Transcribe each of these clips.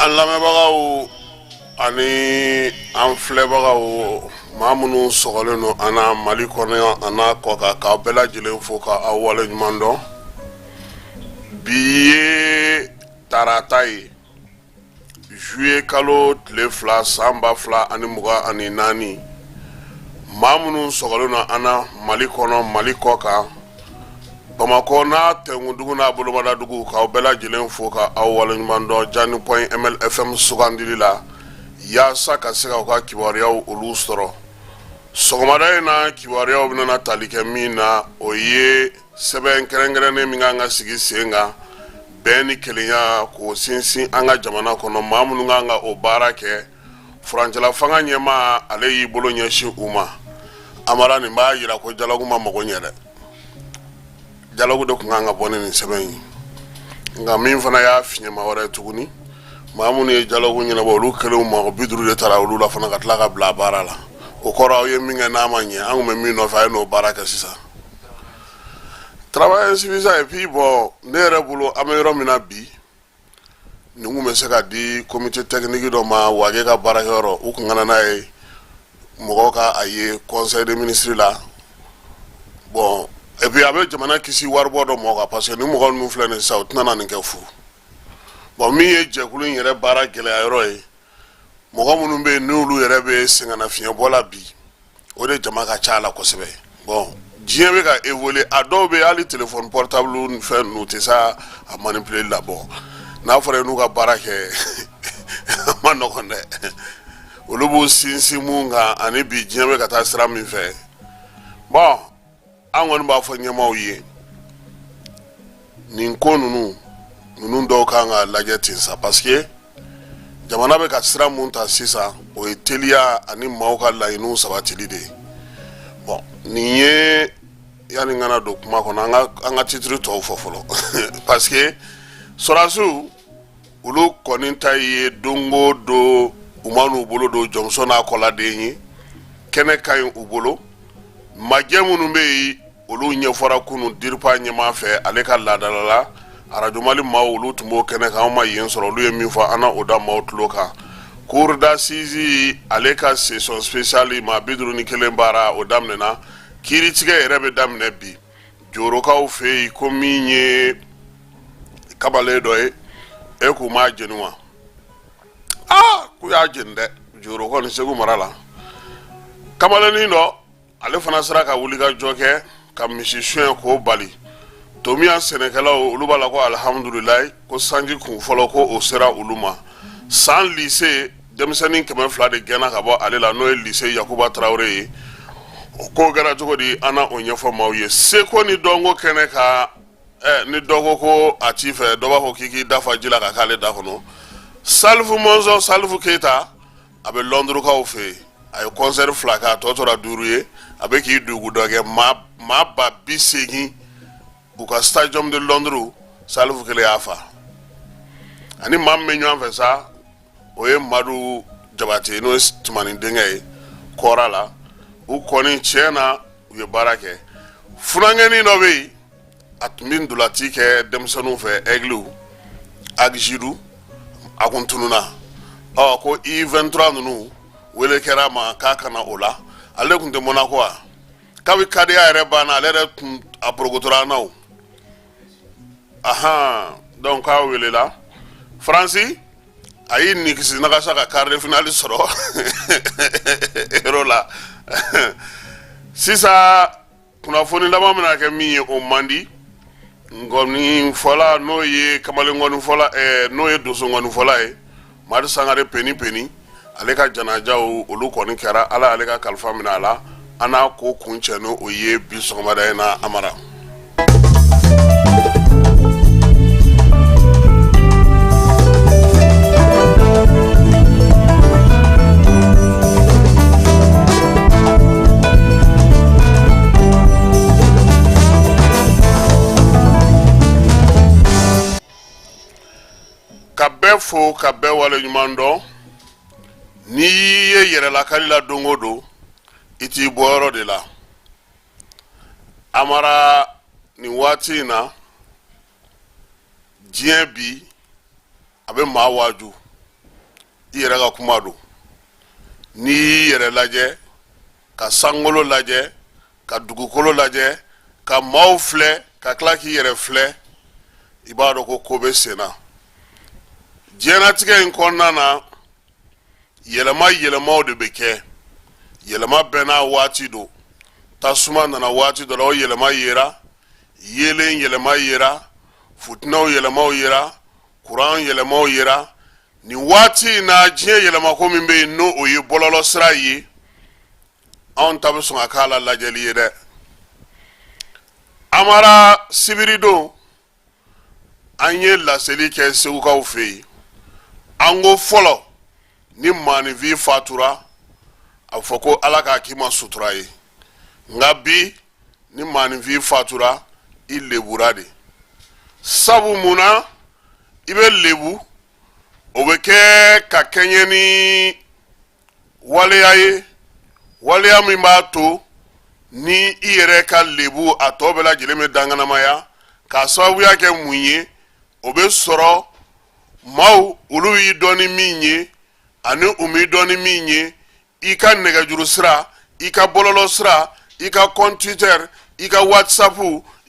An lamɛnbagaw ani an filɛbagaw, maa minnu sɔgɔlen don an na Mali kɔnɔ a n'a kɔkan, k'aw bɛɛ lajɛlen fo ka aw waleɲuman dɔn. Bi ye tarata ye, juillet kalo tile 2, san 2024. Maa minnu sɔgɔlen don an na Mali kɔnɔ, Mali kɔkan, Bamakɔ n'a tɛnkundugu n'a bolomadadugu, k'aw bɛɛ lajɛlen fo ka aw waleɲuman dɔn Jani point MLFM sugandili la yaasa ka se k'aw ka kibaruyaw olu sɔrɔ. Sɔgɔmada in na, kibaruyaw bɛna tali kɛ min na, o ye sɛbɛn kɛrɛnkɛrɛnnen min kan ka sigi sen kan bɛn ni kelenya k'o sinsin an ka jamana kɔnɔ. Maa minnu kan ka o baara kɛ, furancɛla fanga ɲɛmaa ale y'i bolo ɲɛsin u ma. Amara, nin b'a jira ko dialogue ma mago ɲɛ dɛ. Dialogue de tun kan ka bɔ ni nin sɛbɛn ye, nka min fana y'a fiɲɛma wɛrɛ tuguni, maa minnu ye dialogue ɲɛnabɔ, olu kelen mɔgɔ 50 de taara olu la fana ka tila ka bila baara la. O kɔrɔ, aw ye min kɛ n'a ma ɲɛ, an tun bɛ min nɔfɛ, a ye n'o baara kɛ sisan. Travail insuffisant. Et puis bon, ne yɛrɛ bolo, an bɛ yɔrɔ min na bi, nin kun bɛ se ka di comité technique dɔ ma, Wage ka baarakɛyɔrɔ, u kun ka na n'a ye mɔgɔw ka a ye conseil des ministres la. Bon, et puis a bɛ jamana kisi waribɔ dɔ mɔgɔ kan, parce que ni mɔgɔ ninnu filɛ nin sisan, u tɛna na nin kɛ fu. Bon, min ye jɛkulu in yɛrɛ baara gɛlɛya yɔrɔ ye, mɔgɔ minnu bɛ yen n'olu yɛrɛ bɛ sɛgɛnnafiɲɛbɔ la bi, o de jama ka ca a la kosɛbɛ. Bon, diɲɛ bɛ ka évoluer, a dɔw bɛ hali téléphone portable ni fɛn ninnu tɛ se a manipuler la. Bon, n'a fɔra n'u ka baara kɛ, a ma nɔgɔn dɛ. Olu b'u sinsin mun kan, ani bi diɲɛ bɛ ka taa sira min fɛ. Bon, an kɔni b'a fɔ ɲɛmaaw ye, nin ko ninnu dɔw kan ka lajɛ ten sa, parce que jamana bɛ ka sira mun ta sisan, o ye teliya ani maaw ka laɲiniw sabatili de ye. Bon, nin ye yanni n kana don kuma kɔnɔ, an ka titre tɔw fɔ fɔlɔ, parce que sɔrɔdasiw olu kɔni ta ye don o don, u ma n'u bolo don jɔnmuso n'a kɔladen ye, kɛnɛ ka ɲi u bolo. Majɛ minnu bɛ yen, olu ɲɛfɔra kunun DIRPA ɲɛmaa fɛ, ale ka laadala la. Arajo Mali maaw, olu tun b'o kɛnɛ kan, anw ma yen sɔrɔ. Olu ye min fɔ, an na o da maaw tulo kan. Cour d'assises ale ka session spéciale maa 51 baara, o daminɛna. Kiiritigɛ yɛrɛ bɛ daminɛ bi jorokaw fɛ yen, ko min ye kamalen dɔ ye, e k'u m'a jeni wa? Aa, k'u y'a jeni dɛ, joro kɔni, Segu mara la. Kamalennin dɔ, ale fana sera ka wuli ka jɔ kɛ ka misi suɲɛ k'o bali. Tomiya sɛnɛkɛlaw, olu b'a la ko alihamudulilayi, ko sanji kun fɔlɔ ko o sera olu ma. San lycée denmisɛnnin 200 de gɛnna ka bɔ ale la, n'o ye lycée Yakuba Tarawele ye. O ko kɛra cogo di? An na o ɲɛfɔ maaw ye. Seko ni dɔnko kɛnɛ kan, ni dɔ ko ko a t'i fɛ, dɔ b'a fɔ k'i k'i dafa ji la ka k'ale da kɔnɔ. Salifu Mɔnzɔn, Salifu Keyita, a bɛ Lɔndurukaw fɛ yen. A ye concert 2 kɛ, a tɔ tora 5 ye. A bɛ k'i dugu dɔ kɛ, maa 80,000 u ka stadium de Londres, Salifu kelen y'a fa. Ani maa min bɛ ɲɔgɔn fɛ sa, o ye Madu Jabate, n'o ye Tumani denkɛ ye kɔra la. U kɔni, tiɲɛ na, u ye baara kɛ. Funankɛnin dɔ bɛ yen, a tun bɛ ntolaci kɛ denmisɛnninw fɛ, Aigles Agijidu, a kun tununna. Ɔ, ko U23 ninnu wele kɛra a ma k'a ka na o la. Ale tun tɛ Monaco wa? Kabi kadenya yɛrɛ banna, ale yɛrɛ tun a porokotora an na o. Ahan, donc k'a welela Faransi, a y'i nikisi nagasa ka quart de finale sɔrɔ Euro la. Sisan kunnafoni laban bɛna kɛ min ye, o man di. Ngɔnifɔla, n'o ye kamalen ngɔnifɔla, n'o ye donso ngɔnifɔla ye, Madu Sangare Peni Peni, ale ka janajaw olu kɔni kɛra. Ala ale ka kalifa minɛ a la. An n'a ko kuncɛ n'o o ye bi sɔgɔmada in na, Amara. Ka bɛɛ fo, ka bɛɛ wale ɲuman dɔn. N'i ye yɛrɛlakali la don o don, i t'i bɔyɔrɔ de la. Amara, nin waati in na, diɲɛ bi a bɛ maa waaju. I yɛrɛ ka kuma don. N'i y'i yɛrɛ lajɛ, ka sankolo lajɛ, ka dugukolo lajɛ, ka maaw filɛ, ka tila k'i yɛrɛ filɛ, i b'a dɔn ko ko bɛ sen na diɲɛnatigɛ in kɔnɔna na. Yɛlɛma yɛlɛmaw de bɛ kɛ, yɛlɛma bɛɛ n'a waati don. Tasuma nana waati dɔ la, o yɛlɛma yera, yeelen yɛlɛma yera, futinɛw yɛlɛmaw yera, kuran yɛlɛmaw yera. Nin waati in na, diɲɛ yɛlɛmako min bɛ yen, n'o o ye bɔlɔlɔ sira ye, anw ta bɛ sɔn ka k'a la lajɛli ye dɛ. Amara, sibiridon an ye laseli kɛ Segukaw fɛ yen. An ko fɔlɔ, ni maaninfin fatura, a bɛ fɔ ko Ala k'a k'i ma sutura ye. Nka bi, ni maaninfin fatura, i lebura de. Sabu mun na i bɛ lebu? O bɛ kɛ ka kɛɲɛ ni waleya ye, waleya min b'a to ni i yɛrɛ ka lebu a tɔ bɛɛ lajɛlen bɛ danganamaya. K'a sababuya kɛ mun ye? O bɛ sɔrɔ maaw olu y'i dɔn ni min ye ani u m'i dɔn ni min ye, i ka nɛgɛjuru sira, i ka bɔlɔlɔ sira, i ka compte Twitter, i ka WhatsApp,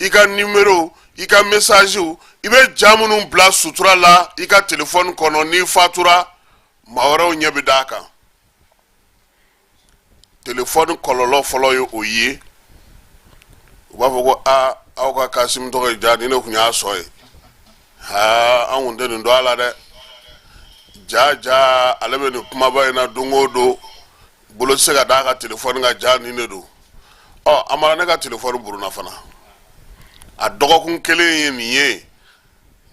i ka numéro, i ka message, i bɛ ja minnu bila sutura la i ka telefɔni kɔnɔ. N'i fatura, maa wɛrɛw ɲɛ bɛ d'a kan. Telefɔni kɔlɔlɔ fɔlɔ ye o ye. U b'a fɔ ko aa, aw ka Kasimu tɔgɔ ye ja, ni ne tun y'a sɔn ye, aa, an kun tɛ nin dɔn a la dɛ. Ja ja, ale bɛ nin kumaba in na don o don, bolo tɛ se ka d'a ka telefɔni kan, ja nin de don. Ɔ Amara, ne ka telefɔni buruna fana, a dɔgɔkun kelen ye nin ye.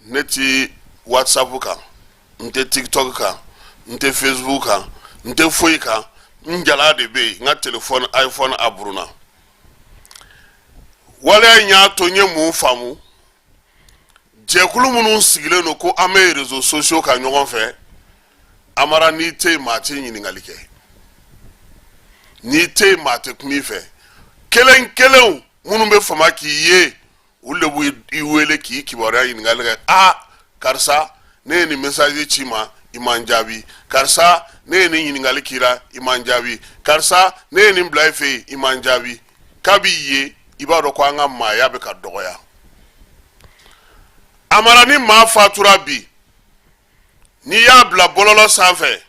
Ne ti WhatsApp kan, n tɛ TikTok kan, n tɛ Facebook kan, n tɛ foyi kan. N jala de bɛ yen. N ka telefɔni iPhone a buruna. Waleya in y'a to n ye mun faamu? Jɛkulu minnu sigilen don ko an bɛ réseaux sociaux kan ɲɔgɔn fɛ, Amara, n'i tɛ yen, maa t'i ɲininkali kɛ. N'i tɛ yen, maa tɛ kuma i fɛ. Kelen kelenw minnu bɛ fama k'i ye, olu de b'i wele k'i kibaruya ɲininkali kɛ. A karisa, ne ye nin message ci ma, i ma n jaabi. Karisa, ne ye nin ɲininkali k'i la, i ma n jaabi. Karisa, ne ye nin bila i fɛ yen, i ma n jaabi. K'a b'i ye, i b'a dɔn ko an ka maaya bɛ ka dɔgɔya. Amara, ni maa fatura bi, n'i y'a bila bɔlɔlɔ sanfɛ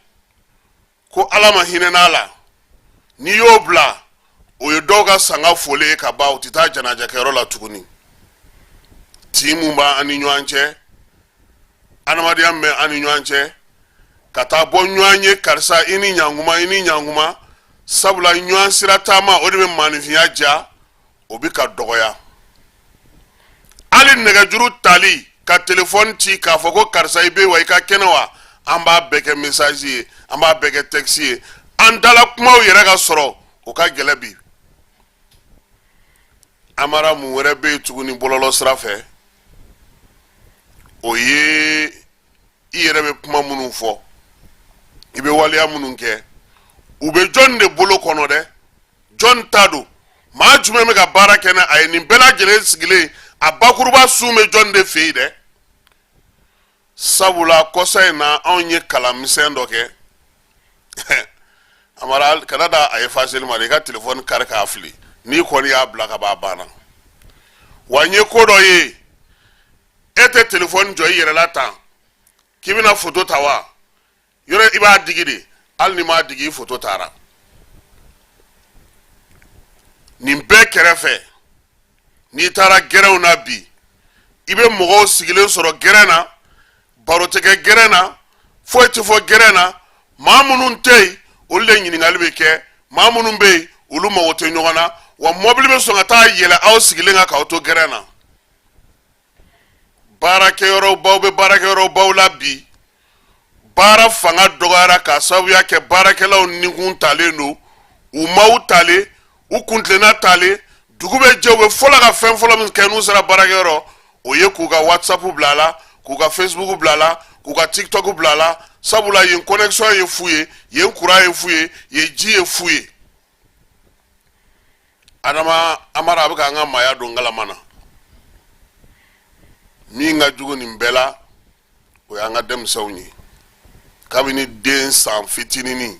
ko Ala ma hinɛ n'a la, n'i y'o bila, o ye dɔw ka sanga foli ye ka ban. U tɛ taa janajakɛyɔrɔ la tuguni. Tin mun b'an ni ɲɔgɔn cɛ, adamadenya min bɛ an ni ɲɔgɔn cɛ, ka taa bɔ ɲɔgɔn ye, karisa i ni ɲankuma, i ni ɲankuma, sabula ɲɔgɔn sira taama, o de bɛ maaninfinya diya, o bɛ ka dɔgɔya. Hali nɛgɛjuru tali ka telefɔni ci k'a fɔ ko karisa, i bɛ wa, i ka kɛnɛ wa, an b'a bɛɛ kɛ message ye, an b'a bɛɛ kɛ texte ye. An dala kumaw yɛrɛ ka sɔrɔ, o ka gɛlɛ bi. Amara, mun wɛrɛ bɛ yen tuguni bɔlɔlɔ sira fɛ? O ye i yɛrɛ bɛ kuma minnu fɔ, i bɛ waleya minnu kɛ, u bɛ jɔn de bolo kɔnɔ dɛ? Jɔn ta don? Maa jumɛn bɛ ka baara kɛ n'a ye? Nin bɛɛ lajɛlen sigilen, a bakuruba sun bɛ jɔn de fɛ yen dɛ? Sabula kɔsa in na, anw ye kalan misɛn dɔ kɛ. Amara, kana da a ye faseli ma dɛ. I ka telefɔni kari k'a fili, n'i kɔni y'a bila ka ban, a banna. Wa n ye ko dɔ ye, e tɛ telefɔni jɔ i yɛrɛ la tan k'i bɛna foto ta wa? Yɔrɔ i b'a digi de, hali n'i m'a digi, i foto taara. Nin bɛɛ kɛrɛfɛ, n'i taara gɛrɛnw na bi, i bɛ mɔgɔw sigilen sɔrɔ gɛrɛn na, baro tɛ kɛ gɛrɛn na, foyi tɛ fɔ gɛrɛn na. Maa minnu tɛ yen, olu de ɲininkali bɛ kɛ. Maa minnu bɛ yen, olu mago tɛ ɲɔgɔn na. Wa mɔbili bɛ sɔn ka taa yɛlɛ aw sigilen kan k'aw to gɛrɛn na. Baarakɛyɔrɔbaw bɛ baarakɛyɔrɔbaw la bi, baara fanga dɔgɔyara k'a sababuya kɛ baarakɛlaw nikun talen don, u maaw talen, u kuntilenna talen. Dugu bɛ jɛ, u bɛ fɔlɔ ka fɛn fɔlɔ min kɛ n'u sera baarakɛyɔrɔ, o ye k'u ka WhatsApp bila a la, k'u ka Facebook bila a la, k'u ka TikTok bila a la, sabula yen connexion ye fu ye, yen courant ye fu ye, yen ji ye fu ye. Adama, Amara, a bɛ k'an ka maaya don galama na. Min ka jugu nin bɛɛ la, o y'an ka denmisɛnw ye. Kabini den san fitininin,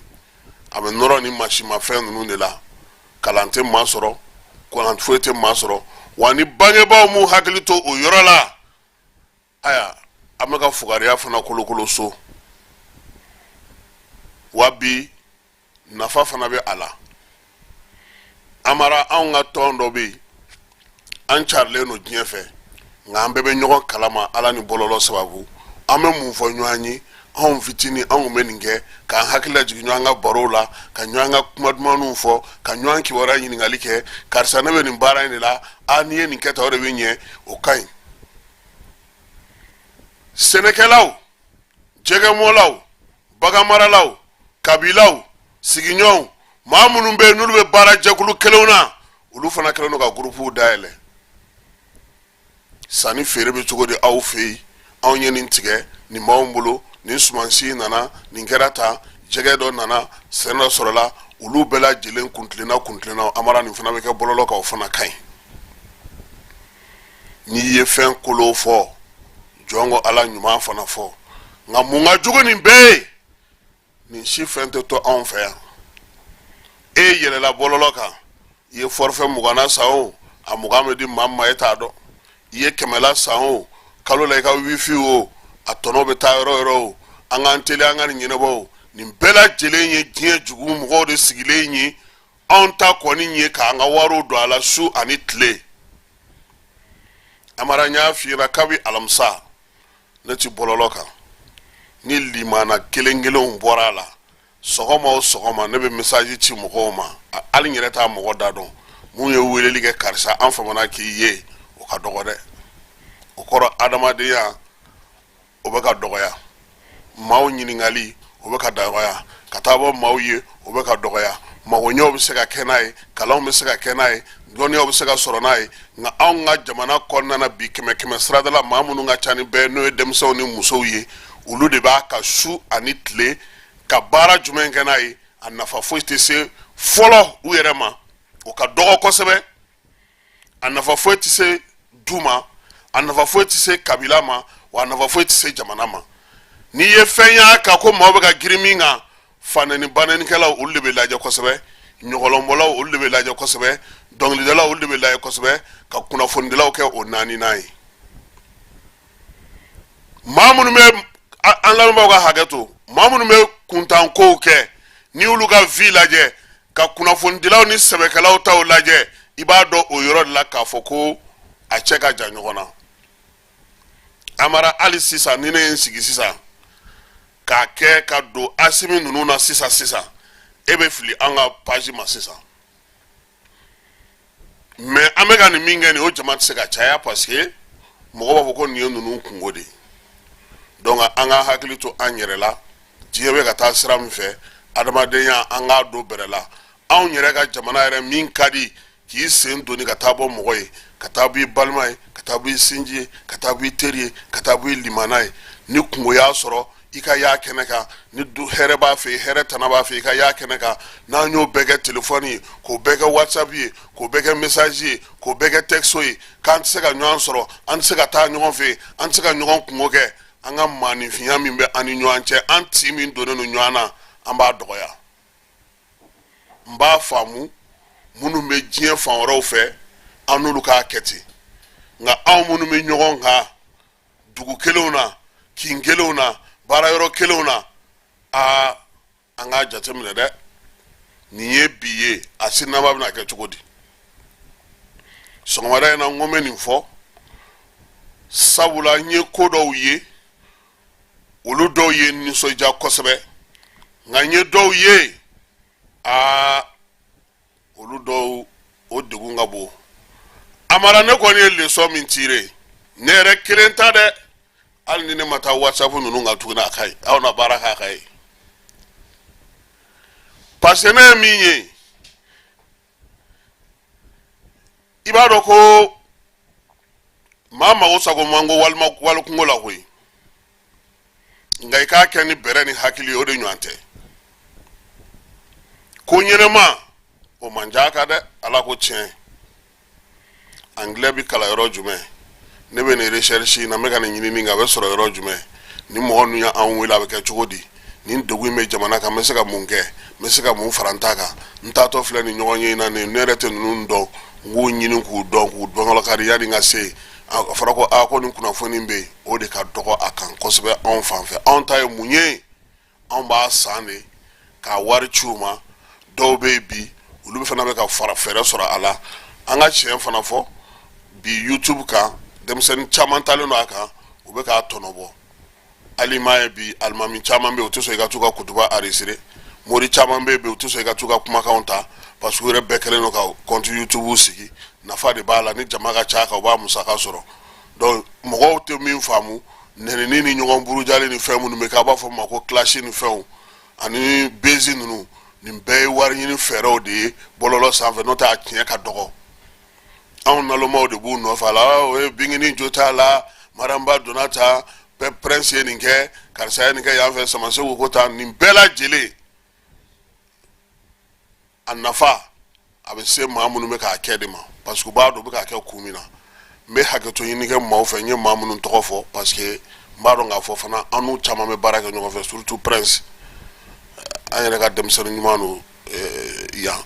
a bɛ nɔrɔ ni masimafɛn ninnu de la. Kalan tɛ maa sɔrɔ, kalan foyi tɛ maa sɔrɔ. Wa ni bangebaaw m'u hakili to o yɔrɔ la, aya, an bɛ ka fugariya fana kolokolo so. Wa bi nafa fana bɛ a la. Amara, anw ka tɔn dɔ bɛ yen, an carilen don diɲɛ fɛ, nka an bɛɛ bɛ ɲɔgɔn kalama Ala ni bɔlɔlɔ sababu. An bɛ mun fɔ ɲɔgɔn ye? Anw fitinin, anw tun bɛ nin kɛ k'an hakili lajigin ɲɔgɔn ka barow la, ka ɲɔgɔn ka kuma dumanw fɔ, ka ɲɔgɔn kibaruya ɲininkali kɛ. Karisa, ne bɛ nin baara in de la, a n'i ye nin kɛ tan, o de bɛ ɲɛ. O ka ɲi. Sɛnɛkɛlaw, jɛgɛmɔlaw, baganmaralaw, kabilaw, sigiɲɔgɔnw, maa minnu bɛ yen n'olu bɛ baara jɛkulu kelenw na, olu fana kɛlen don ka gurupuw dayɛlɛ. Sanni feere bɛ cogo di aw fɛ yen? Anw ye nin tigɛ, nin b'anw bolo, nin sumansi nana, nin kɛra tan, jɛgɛ dɔ nana, sɛnɛ dɔ sɔrɔla. Olu bɛɛ lajɛlen kuntilenna kuntilenna. Amara, nin fana bɛ kɛ bɔlɔlɔ kan, o fana ka ɲi. N'i ye fɛn kolon fɔ, jɔn ko Ala ɲuman fana fɔ. Nka mun ka jugu nin bɛɛ ye? Nin si fɛn tɛ to anw fɛ yan. E yɛlɛla bɔlɔlɔ kan, i ye forfait 20na san o, a 20 bɛ di maa ma, e t'a dɔn. I ye kɛmɛla san o, kalo la i ka wifi o, a tɔnɔ bɛ taa yɔrɔ yɔrɔ o. An k'an teliya, an ka nin ɲɛnabɔ o. Nin bɛɛ lajɛlen ye diɲɛ jugu mɔgɔw de sigilen ye. Anw ta kɔni ye k'an ka wariw don a la su ani tile. Amara, n y'a f'i ɲɛna kabi alamisa, ne ti bɔlɔlɔ kan. Ni limana kelen kelenw bɔra a la, sɔgɔma o sɔgɔma ne bɛ message ci mɔgɔw ma. Hali n yɛrɛ t'a mɔgɔ da dɔn. Mun ye weleli kɛ, karisa, an famana k'i ye, o ka dɔgɔ dɛ. O kɔrɔ, adamadenya o bɛ ka dɔgɔya, maaw ɲininkali o bɛ ka dɔgɔya, ka taa bɔ maaw ye o bɛ ka dɔgɔya. Magoɲɛw bɛ se ka kɛ n'a ye, kalanw bɛ se ka kɛ n'a ye, dɔnniyaw bɛ se ka sɔrɔ n'a ye. Nka anw ka jamana kɔnɔna na bi, kɛmɛ kɛmɛ sarada la, maa minnu ka ca ni bɛɛ, n'o ye denmisɛnw ni musow ye, olu de b'a ka su ani tile ka baara jumɛn kɛ n'a ye? A nafa foyi tɛ se fɔlɔ u yɛrɛ ma, o ka dɔgɔ kosɛbɛ. A nafa foyi tɛ se du ma, a nafa foyi tɛ se kabila ma, wa a nafa foyi tɛ se jamana ma. N'i ye fɛn y'a kan ko maaw bɛ ka girin min kan, fanɛni banɛnikɛlaw, olu de bɛ lajɛ kosɛbɛ, ɲɔgɔlɔnbɔlaw, olu de bɛ lajɛ kosɛbɛ, dɔnkilidalaw, olu de bɛ lajɛ kosɛbɛ, ka kunnafonidilaw kɛ o naaninan ye. Maa minnu bɛ, an lamɛnbaaw ka hakɛ to, maa minnu bɛ kuntankow kɛ, n'i y'olu ka vie lajɛ, ka kunnafonidilaw ni sɛbɛkɛlaw taw lajɛ, i b'a dɔn o yɔrɔ de la k'a fɔ ko a cɛ ka jan ɲɔgɔn na. Amara, hali sisan ni ne ye n sigi sisan k'a kɛ ka don Asimi ninnu na sisan sisan, e bɛ fili an ka page ma sisan. Mais an bɛ ka nin min kɛ nin, o jama tɛ se ka caya, parce que mɔgɔ b'a fɔ ko nin ye ninnu kungo de ye. Donc an ka hakili to an yɛrɛ la. Diɲɛ bɛ ka taa sira min fɛ, adamadenya, an k'a don bɛrɛ la. Anw yɛrɛ ka jamana yɛrɛ min ka di k'i sen doni ka taa bɔ mɔgɔ ye, ka taa bɔ i balima ye, ka taa bɔ i sinji ye, ka taa bɔ i teri ye, ka taa bɔ i limana ye, ni kungo y'a sɔrɔ, i ka y'a kɛnɛ kan, ni hɛrɛ b'a fɛ, hɛrɛ tana b'a fɛ, i ka y'a kɛnɛ kan. N'an y'o bɛɛ kɛ telefɔni ye, k'o bɛɛ kɛ WhatsApp ye, k'o bɛɛ kɛ message ye, k'o bɛɛ kɛ texto ye, k'an tɛ se ka ɲɔgɔn sɔrɔ, an tɛ se ka taa ɲɔgɔn fɛ, an tɛ se ka ɲɔgɔn kungo kɛ, an ka maaninfinya min bɛ an ni ɲɔgɔn cɛ, an tin min donnen don ɲɔgɔn na, an b'a dɔgɔya. N b'a faamu, minnu bɛ diɲɛ fan wɛrɛw fɛ, an n'olu k'a kɛ ten. Nka anw minnu bɛ ɲɔgɔn kan dugu kelenw na, kin kelenw na, baara yɔrɔ kelenw na, aa, an k'a jateminɛ dɛ. Nin ye bi ye, a sininama bɛna kɛ cogo di? Sɔgɔmada in na, n ko n bɛ nin fɔ, sabula n ye ko dɔw ye, olu dɔw ye n nisɔndiya kosɛbɛ. Nka n ye dɔw ye, aa, olu dɔw o degun ka bon. Amara, ne kɔni ye leçon min tirer, ne yɛrɛ kelen ta dɛ, hali ni ne ma taa WhatsApp ninnu kan tuguni, a ka ɲi, aw na baara k'a ka ye, parce que ne ye min ye, i b'a dɔn ko maa mago sago man go walima walikungo la koyi. Nka i k'a kɛ ni bɛrɛ ni hakili ye, o de ɲɔgɔn tɛ. Ko ɲɛnɛma o man ca kan dɛ. Ala ko tiɲɛ, anglais bɛ kalan yɔrɔ jumɛn? Ne bɛ nin recherche in na, n bɛ ka nin ɲinini kɛ, a bɛ sɔrɔ yɔrɔ jumɛn? Ni mɔgɔ ninnu y'an wele, a bɛ kɛ cogo di? Nin degun in bɛ jamana kan, n bɛ se ka mun kɛ, n bɛ se ka mun fara n ta kan? N taatɔ filɛ nin ɲɔgɔn ye na nin, ne yɛrɛ tɛ ninnu dɔn, n k'u ɲini k'u dɔn, k'u dɔnkɔlɔkari yanni n ka se. A fɔra ko aa, ko nin kunnafoni bɛ yen. O de ka dɔgɔ a kan kosɛbɛ anw fan fɛ. Anw ta ye mun ye? Anw b'a san de k'a wari ci u ma. Dɔw bɛ yen bi, olu fana bɛ ka fara fɛɛrɛ sɔrɔ a la. An ka tiɲɛ fana fɔ bi, YouTube kan, denmisɛnnin caman talen don a kan, u bɛ k'a tɔnɔ bɔ. Hali m'a ye bi, alimami caman bɛ yen, u tɛ sɔn i ka t'u ka kutuba enregistrer. Mori caman bɛ yen bi, u tɛ sɔn i ka t'u ka kumakanw ta, parce que u yɛrɛ bɛɛ kɛlen don ka compte YouTube sigi. Nafa de b'a la, ni jama ka ca kan, u b'a musaka sɔrɔ. Donc mɔgɔw tɛ min faamu, nɛnini ni ɲɔgɔn burujali ni fɛn minnu bɛ kɛ, a b'a fɔ ma ko clash ni fɛnw ani buzz ninnu, nin bɛɛ ye wari ɲini fɛɛrɛw de ye bɔlɔlɔ sanfɛ. N'o tɛ, a tiɲɛ ka dɔgɔ. Anw nalomaw de b'u nɔfɛ a la. O ye bingini jo t'a la, maramba donna ta, prince ye nin kɛ, karisa ye nin kɛ yan fɛ, Samasegu ko ta. Nin bɛɛ lajɛlen a nafa a bɛ se maa minnu bɛ k'a kɛ de ma, parce que u b'a dɔn u bɛ k'a kɛ kun min na. N bɛ hakɛto ɲini kɛ maaw fɛ, n ye maa minnu tɔgɔ fɔ, parce que n b'a dɔn k'a fɔ fana an n'u caman bɛ baara kɛ ɲɔgɔn fɛ, surtout prince, an yɛrɛ ka denmisɛnnin ɲuman don yan.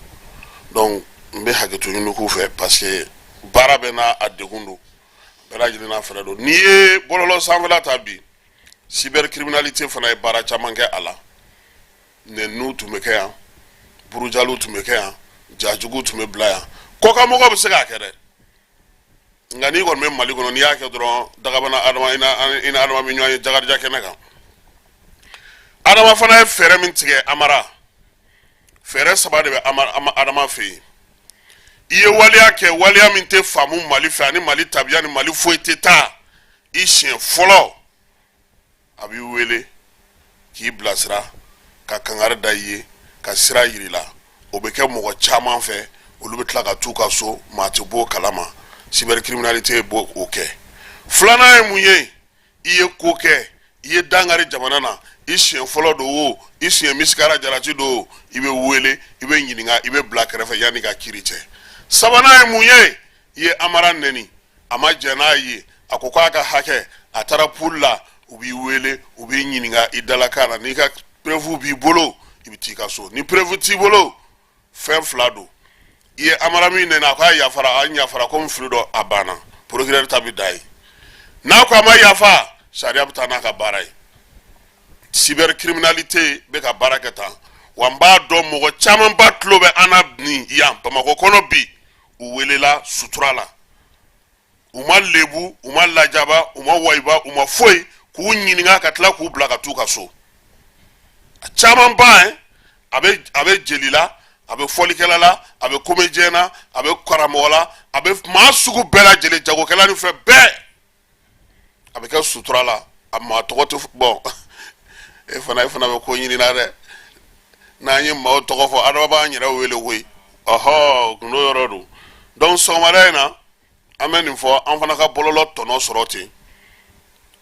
Donc n bɛ hakɛto ɲini k'u fɛ, parce que baara bɛɛ n'a a degun don, bɛɛ lajɛlen n'a fɛɛrɛ don. N'i ye bɔlɔlɔ sanfɛla ta bi, cybercriminalité fana ye baara caman kɛ a la. Nɛniw tun bɛ kɛ yan, burujaliw tun bɛ kɛ yan, jajuguw tun bɛ bila yan. Kɔkanmɔgɔw bɛ se k'a kɛ dɛ, nka n'i kɔni bɛ Mali kɔnɔ, n'i y'a kɛ dɔrɔn, dagabana adama i ni adama bɛ ɲɔgɔn ye Jakarija kɛnɛ kan. Adama fana ye fɛɛrɛ min tigɛ, Amara, fɛɛrɛ saba de bɛ Adama fɛ yen. I ye waleya kɛ, waleya min tɛ faamu Mali fɛ, ani Mali tabiya ni Mali foyi tɛ taa, i siɲɛ fɔlɔ, a b'i wele k'i bilasira, ka kangari da i ye, ka sira yir'i la. O bɛ kɛ mɔgɔ caman fɛ, olu bɛ tila ka t'u ka so, maa tɛ bɔ o kalama. Cybercriminalité b'o o kɛ. Filanan ye mun ye? I ye ko kɛ, i ye dankari jamana na, i siɲɛ fɔlɔ don o, i siɲɛ misikara jalati don o, i bɛ wele, i bɛ ɲininka, i bɛ bila kɛrɛfɛ yanni ka kiiri cɛ. Sabanan ye mun ye? I ye Amara nɛni, a ma jɛn n'a ye, a ko k'a ka hakɛ, a taara pool la, u b'i wele, u b'i ɲininka i dalakan na. N'i ka preuve b'i bolo, i bɛ t'i ka so. Ni preuve t'i bolo, fɛn fila don. I ye Amara min nɛni, a k'a yafara, a yafara ko n fili dɔ, a banna, procureur ta bɛ da ye. N'a ko a ma yafa, sariya bɛ taa n'a ka baara ye. Cybercriminalité bɛ ka baara kɛ tan wa. N b'a dɔn mɔgɔ camanba tulo bɛ an na nin yan Bamakɔ kɔnɔ bi. U welela sutura la, u ma lebu, u ma lajaba, u ma wayiba, u ma foyi, k'u ɲininka ka tila k'u bila ka t'u ka so. A caman ba ye, a bɛ jeli la, a bɛ fɔlikɛla la, a bɛ comédien na, a bɛ karamɔgɔ la, a bɛ maa sugu bɛɛ lajɛlen, jagokɛla ni fɛn bɛɛ. A bɛ kɛ sutura la, a maa tɔgɔ tɛ bɔn. E fana bɛ ko ɲini na dɛ. N'an ye maaw tɔgɔ fɔ, adama b'an yɛrɛ wele koyi. Ɔhɔ, gundo yɔrɔ don. Donc sɔgɔmada in na, an bɛ nin fɔ, an fana ka bɔlɔlɔ tɔnɔ sɔrɔ ten.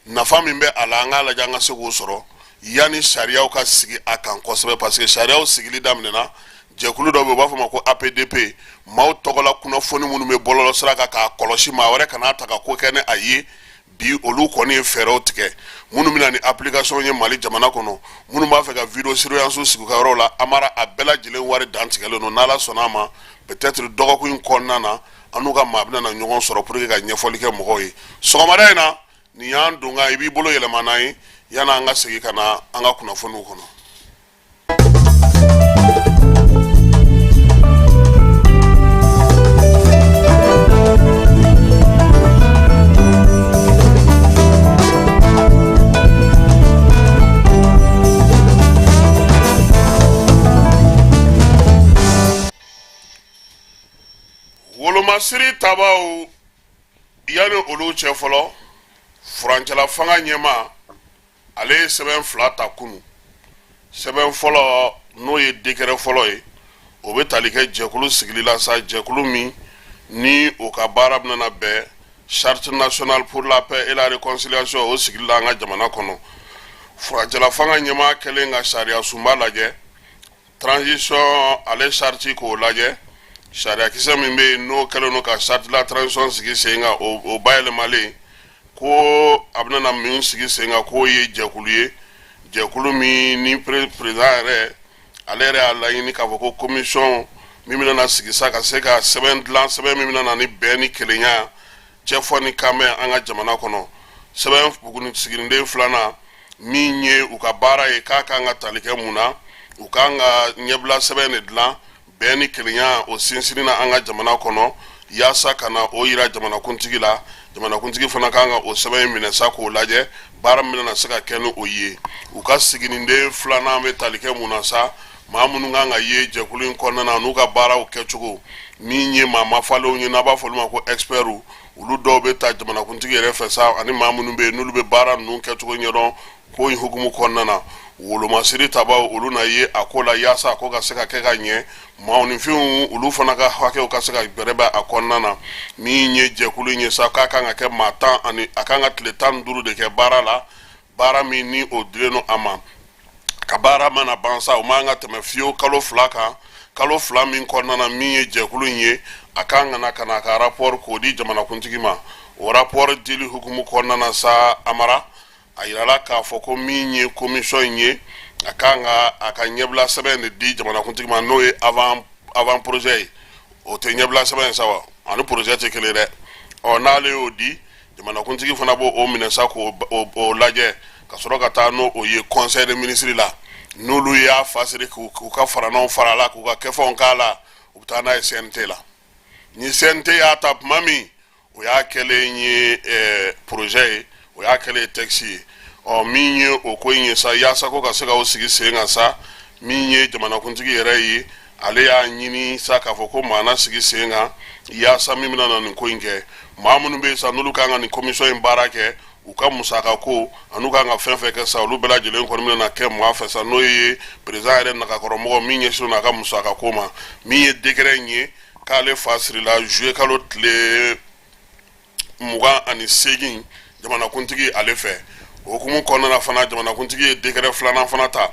Nafa min bɛ a la, an k'a lajɛ an ka se k'o sɔrɔ yanni sariyaw ka sigi a kan kosɛbɛ, parce que sariyaw sigili daminɛna. Jɛkulu dɔ bɛ yen, u b'a fɔ ma ko APDP, maaw tɔgɔla kunnafoni minnu bɛ bɔlɔlɔ sira kan k'a kɔlɔsi, maa wɛrɛ kan'a ta ka ko kɛ ni a ye. Bi, olu kɔni ye fɛɛrɛw tigɛ minnu bɛna ni application ye Mali jamana kɔnɔ. Minnu b'a fɛ ka vidéo surveillance sigi u ka yɔrɔ la, Amara, a bɛɛ lajɛlen wari dantigɛlen don. N'Ala sɔnna a ma, peut-être dɔgɔkun in kɔnɔna na, an n'u ka maa bɛna na ɲɔgɔn sɔrɔ pour que ka ɲɛfɔli kɛ mɔgɔw ye. Sɔgɔmada in na, nin y'an don kan, i b'i bolo yɛlɛma n'an ye yanni an ka segin ka na an ka kunnafoniw kɔnɔ. Wolomasiri tabaw, yanni olu cɛ fɔlɔ, furancɛla fanga ɲɛmaa, ale ye sɛbɛn fila ta kunu. Sɛbɛn fɔlɔ, n'o ye décret fɔlɔ ye, o bɛ tali kɛ jɛkulu sigili la sa, jɛkulu min ni o ka baara bɛna bɛn Charte nationale pour la paix et la réconciliation, o sigili la an ka jamana kɔnɔ. Furancɛla fanga ɲɛmaa kɛlen ka sariya sunba lajɛ, transition ale charte k'o lajɛ, sariyakisɛ min bɛ yen n'o kɛlen don ka charte la transition sigi sen kan, o bayɛlɛmalen ko a bɛna min sigi sen kan, k'o ye jɛkulu ye. Jɛkulu min ni président yɛrɛ, ale yɛrɛ y'a laɲini k'a fɔ ko commission min bɛna na sigi sa ka se ka sɛbɛn dilan, sɛbɛn min bɛna na ni bɛn ni kelenya, cɛfɔ ni kanbɛn an ka jamana kɔnɔ. Sɛbɛn buguni siginiden filanan min ye u ka baara ye, k'a kan ka tali kɛ mun na? U kan ka ɲɛbila sɛbɛn de dilan bɛn ni kelenya o sinsinni na an ka jamana kɔnɔ, yaasa ka na o yira jamanakuntigi la. Jamanakuntigi fana kan ka o sɛbɛn in minɛ sa k'o lajɛ, baara min bɛna se ka kɛ ni o ye. U ka siginiden filanan bɛ tali kɛ mun na sa? Maa minnu kan ka ye jɛkulu in kɔnɔna na, n'u ka baaraw kɛcogo min ye maa mafalenw ye, n'a b'a fɔ olu ma ko experts, olu dɔw bɛ ta jamanakuntigi yɛrɛ fɛ sa, ani maa minnu bɛ yen n'olu bɛ baara ninnu kɛcogo ɲɛdɔn ko in hukumu kɔnɔna na. Wolomasiri tabaw, olu na ye a ko la, yaasa a ko ka se ka kɛ ka ɲɛ, maaninfinw olu fana ka hakɛw ka se ka bɛrɛbɛn a kɔnɔna na. Min ye jɛkulu in ye sa, k'a kan ka kɛ maa 10 ani a kan ka tile 15 de kɛ baara la, baara min ni o dilen don a ma. Ka baara mana ban sa, o man ka tɛmɛ fiyewu kalo 2 kan. Kalo 2 min kɔnɔna na, min ye jɛkulu in ye, a kan ka na ka na a ka rapport k'o di jamanakuntigi ma. O rapport dili hukumu kɔnɔna na sa, Amara, a yirala k'a fɔ ko min ye commission in ye, a kan ka a ka ɲɛbila sɛbɛn de di jamanakuntigi ma, n'o ye avant projet ye. O tɛ ɲɛbila sɛbɛn ye sa wa, ani projet tɛ kelen dɛ. Ɔ, n'ale y'o di, jamanakuntigi fana b'o o minɛ sa k'o o lajɛ, ka sɔrɔ ka taa n'o o ye conseil des ministres la. N'olu y'a fasiri k'u ka farananw fara a la, k'u ka kɛfɛnw k'a la, u bɛ taa n'a ye CNT la. Ni CNT y'a ta tuma min, o y'a kɛlen ye projet ye, o y'a kɛlen ye texte ye. Ɔ, min ye o ko in ye sa, yaasa ko ka se ka o sigi sen kan sa, min ye jamanakuntigi yɛrɛ ye, ale y'a ɲini sa k'a fɔ ko maa na sigi sen kan, yaasa min bɛna na nin ko in kɛ. Maa minnu bɛ yen sa, n'olu kan ka nin commission in baara kɛ, u ka musaka ko an'u kan ka fɛn fɛn kɛ sa, olu bɛɛ lajɛlen kɔni bɛna kɛ maa fɛ sa, n'o ye président yɛrɛ nagakɔrɔmɔgɔ min ɲɛsinnen a ka musaka ko ma. Min ye décret in ye, k'ale fa sirila juillet kalo tile 28 jamanakuntigi ale fɛ. O hukumu kɔnɔna fana, jamanakuntigi ye décret filanan fana ta,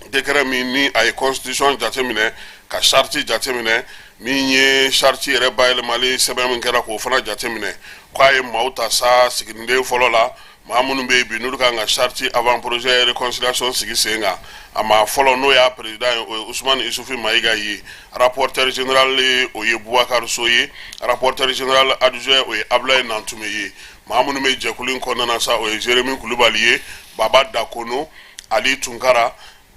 décret min ni a ye constitution jateminɛ, ka charte jateminɛ, min ye charte yɛrɛ bayɛlɛmali sɛbɛn min kɛra, k'o fana jateminɛ, k'a ye maaw ta sa siginiden fɔlɔ la, maa minnu bɛ yen bi n'olu kan ka charte avant projet réconciliation sigi sen kan. A maa fɔlɔ, n'o y'a président ye, o ye Usumani Isufi Mayiga ye. Rapporteur général, o ye Bubakari So ye. Rapporteur général adjoint, o ye Abulayi Nantume ye. Maa minnu bɛ jɛkulu in kɔnɔna na sa, o ye Jeremi Kulubali ye, Baba Dakono, Ali Tunkara,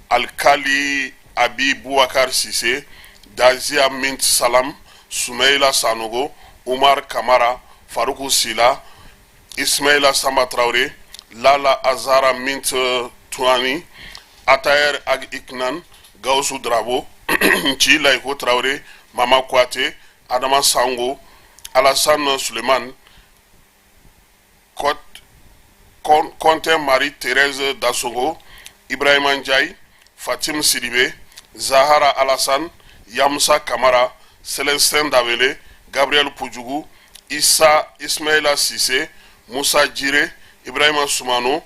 Alikali Abi Bubakar Sise, Dazia Mint Salam, Sumayila Sanogo, Umar Kamara, Faruku Sila, Ismaila Samba Traoré, Lala Azara Mint Tuani, Atayer Ag Iknan, Gausu Drabo, Nci Layiko Traoré, Mama Kouate, Adama Sango, Alassane Suleiman, Conte Marie Thérèse Dassogo, Ibrahima Ndiaye, Fatim Sidibé, Zahara Alassane, Yamsa Kamara, Célestin Dabele, Gabriel Poudjougou, Issa Ismaila Sissé, Moussa Djiré, Ibrahima Soumano,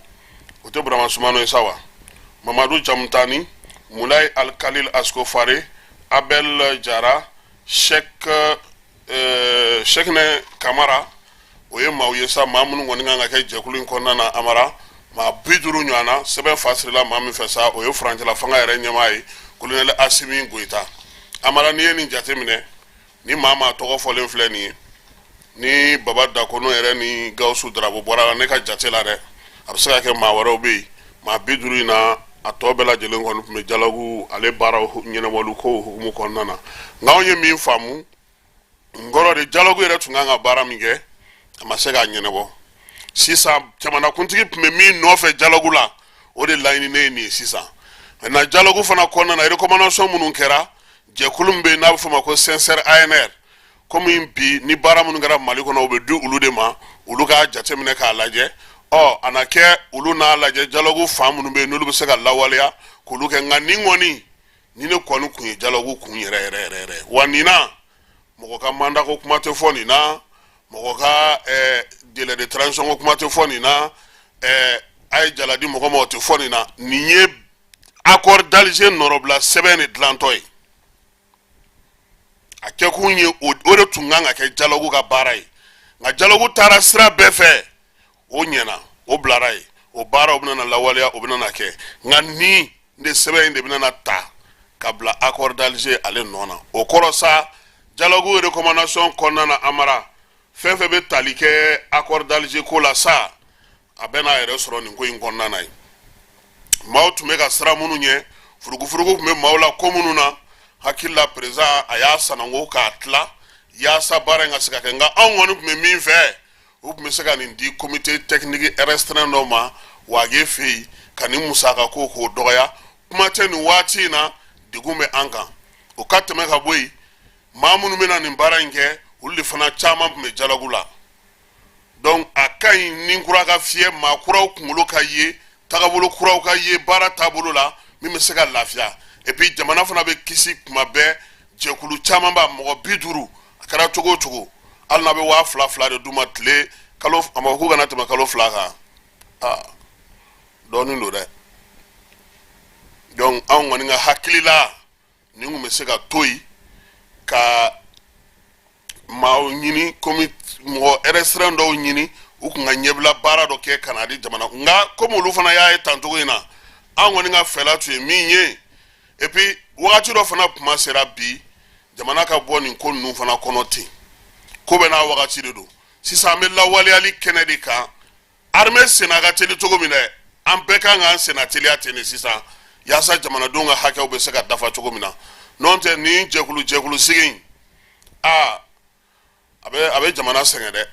o tɛ Burama Soumano ye sa wa, Mamadou Jamutani, Moulay Al-Khalil Askofare, Abel Jara, Cheikh Cheikhne Kamara. O ye maaw ye sa, maa minnu kɔni kan ka kɛ jɛkulu in kɔnɔna na. Amara, maa 50 ɲɔgɔn na, sɛbɛn fasirila maa min fɛ sa, o ye furancɛla fanga yɛrɛ ɲɛmaa ye, colonel Asimi Goyita. Amara, n'i ye nin jateminɛ, ni maa maa tɔgɔ fɔlen filɛ nin ye, ni Baba Dakono yɛrɛ ni Gawusu Darabo bɔra la, ne ka jate la dɛ, a bɛ se ka kɛ maa wɛrɛw bɛ yen. Maa 50 in na, a tɔ bɛɛ lajɛlen kɔni tun bɛ dialogue ale baaraw ɲɛnabɔli ko hukumu kɔnɔna na. Nka anw ye min faamu n kɔrɔ de, dialogue yɛrɛ tun kan ka baara min kɛ, a ma se k'a ɲɛnabɔ. Sisan jamanakuntigi tun bɛ min nɔfɛ dialogue la, o de laɲininen ye nin ye sisan. Maintenant, dialogue fana kɔnɔna na, recommandation minnu kɛra, jɛkulu min bɛ yen n'a bɛ f'o ma ko CINSERE ANR, komi bi ni baara minnu kɛra Mali kɔnɔ, o bɛ di olu de ma, olu k'a jateminɛ k'a lajɛ. Ɔ, a na kɛ olu n'a lajɛ, dialogue fan minnu bɛ yen n'olu bɛ se ka lawaleya, k'olu kɛ. Nka nin kɔni, ni ne kɔni kun ye dialogue kun yɛrɛ yɛrɛ yɛrɛ yɛrɛ wa, nin na mɔgɔ ka mandat ko kuma tɛ fɔ nin na, mɔgɔ ka délai de transition ko kuma tɛ fɔ nin na, a ye jala di mɔgɔ ma, o tɛ fɔ nin na. Nin ye accord d'Alger nɔrɔbila sɛbɛn de dilantɔ ye. A kɛkun ye o de tun kan ka kɛ dialogue ka baara ye. Nka dialogue taara sira bɛɛ fɛ, o ɲɛna, o bilara ye. O baaraw bɛna na lawaleya, o bɛna na kɛ, nka nin de sɛbɛn in de bɛna na ta ka bila accord d'Alger ale nɔ na. O kɔrɔ sa, dialogue recommandation kɔnɔna na, Amara, fɛn fɛn bɛ tali kɛ accord d'Alger ko la sa, a bɛ n'a yɛrɛ sɔrɔ nin ko in kɔnɔna na yen. Maaw tun bɛ ka siran minnu ɲɛ, furugufurugu tun bɛ maaw la ko minnu na, hakili la président a y'a sananko k'a tila yaasa baara in ka se ka kɛ. Nka anw kɔni tun bɛ min fɛ, u tun bɛ se ka nin di comité technique restreint dɔ ma Wage fɛ yen, ka nin musaka ko k'o dɔgɔya. Kuma tɛ, nin waati in na, degun bɛ an kan. O ka tɛmɛ ka bɔ yen, maa minnu bɛna nin baara in kɛ, olu de fana caman tun bɛ dialogue la. Donc a ka ɲi ni kura ka fiyɛ, maa kuraw kunkolo ka ye, tagabolo kuraw ka ye baara taabolo la, min bɛ se ka lafiya. Et puis jamana fana bɛ kisi. Kuma bɛɛ jɛkulu caman b'a mɔgɔ 50, a kɛra cogo o cogo, hali n'a bɛ 2000 2000 de d'u ma tile kalo, a ma k'u kana tɛmɛ kalo 2 kan. Aa, dɔɔnin don dɛ. Donc anw kɔni ka hakili la, nin tun bɛ se ka to yen ka maaw ɲini, komi mɔgɔ restreint dɔw ɲini, u tun ka ɲɛbila baara dɔ kɛ ka na di jamana. Nka komi olu fana y'a ye tancogo in na, an kɔni ka fɛla tun ye min ye. Et puis wagati dɔ fana kuma sera bi, jamana ka bɔ nin ko ninnu fana kɔnɔ ten. Ko bɛ n'a wagati de don. Sisan an bɛ lawaleyali kɛnɛ de kan. Armée senna ka teli cogo min dɛ, an bɛɛ kan k'an senna teliya ten de sisan, yaasa jamanadenw ka hakɛw bɛ se ka dafa cogo min na. N'o tɛ, nin jɛkulu jɛkulu sigi in, aa, a bɛ jamana sɛgɛn dɛ,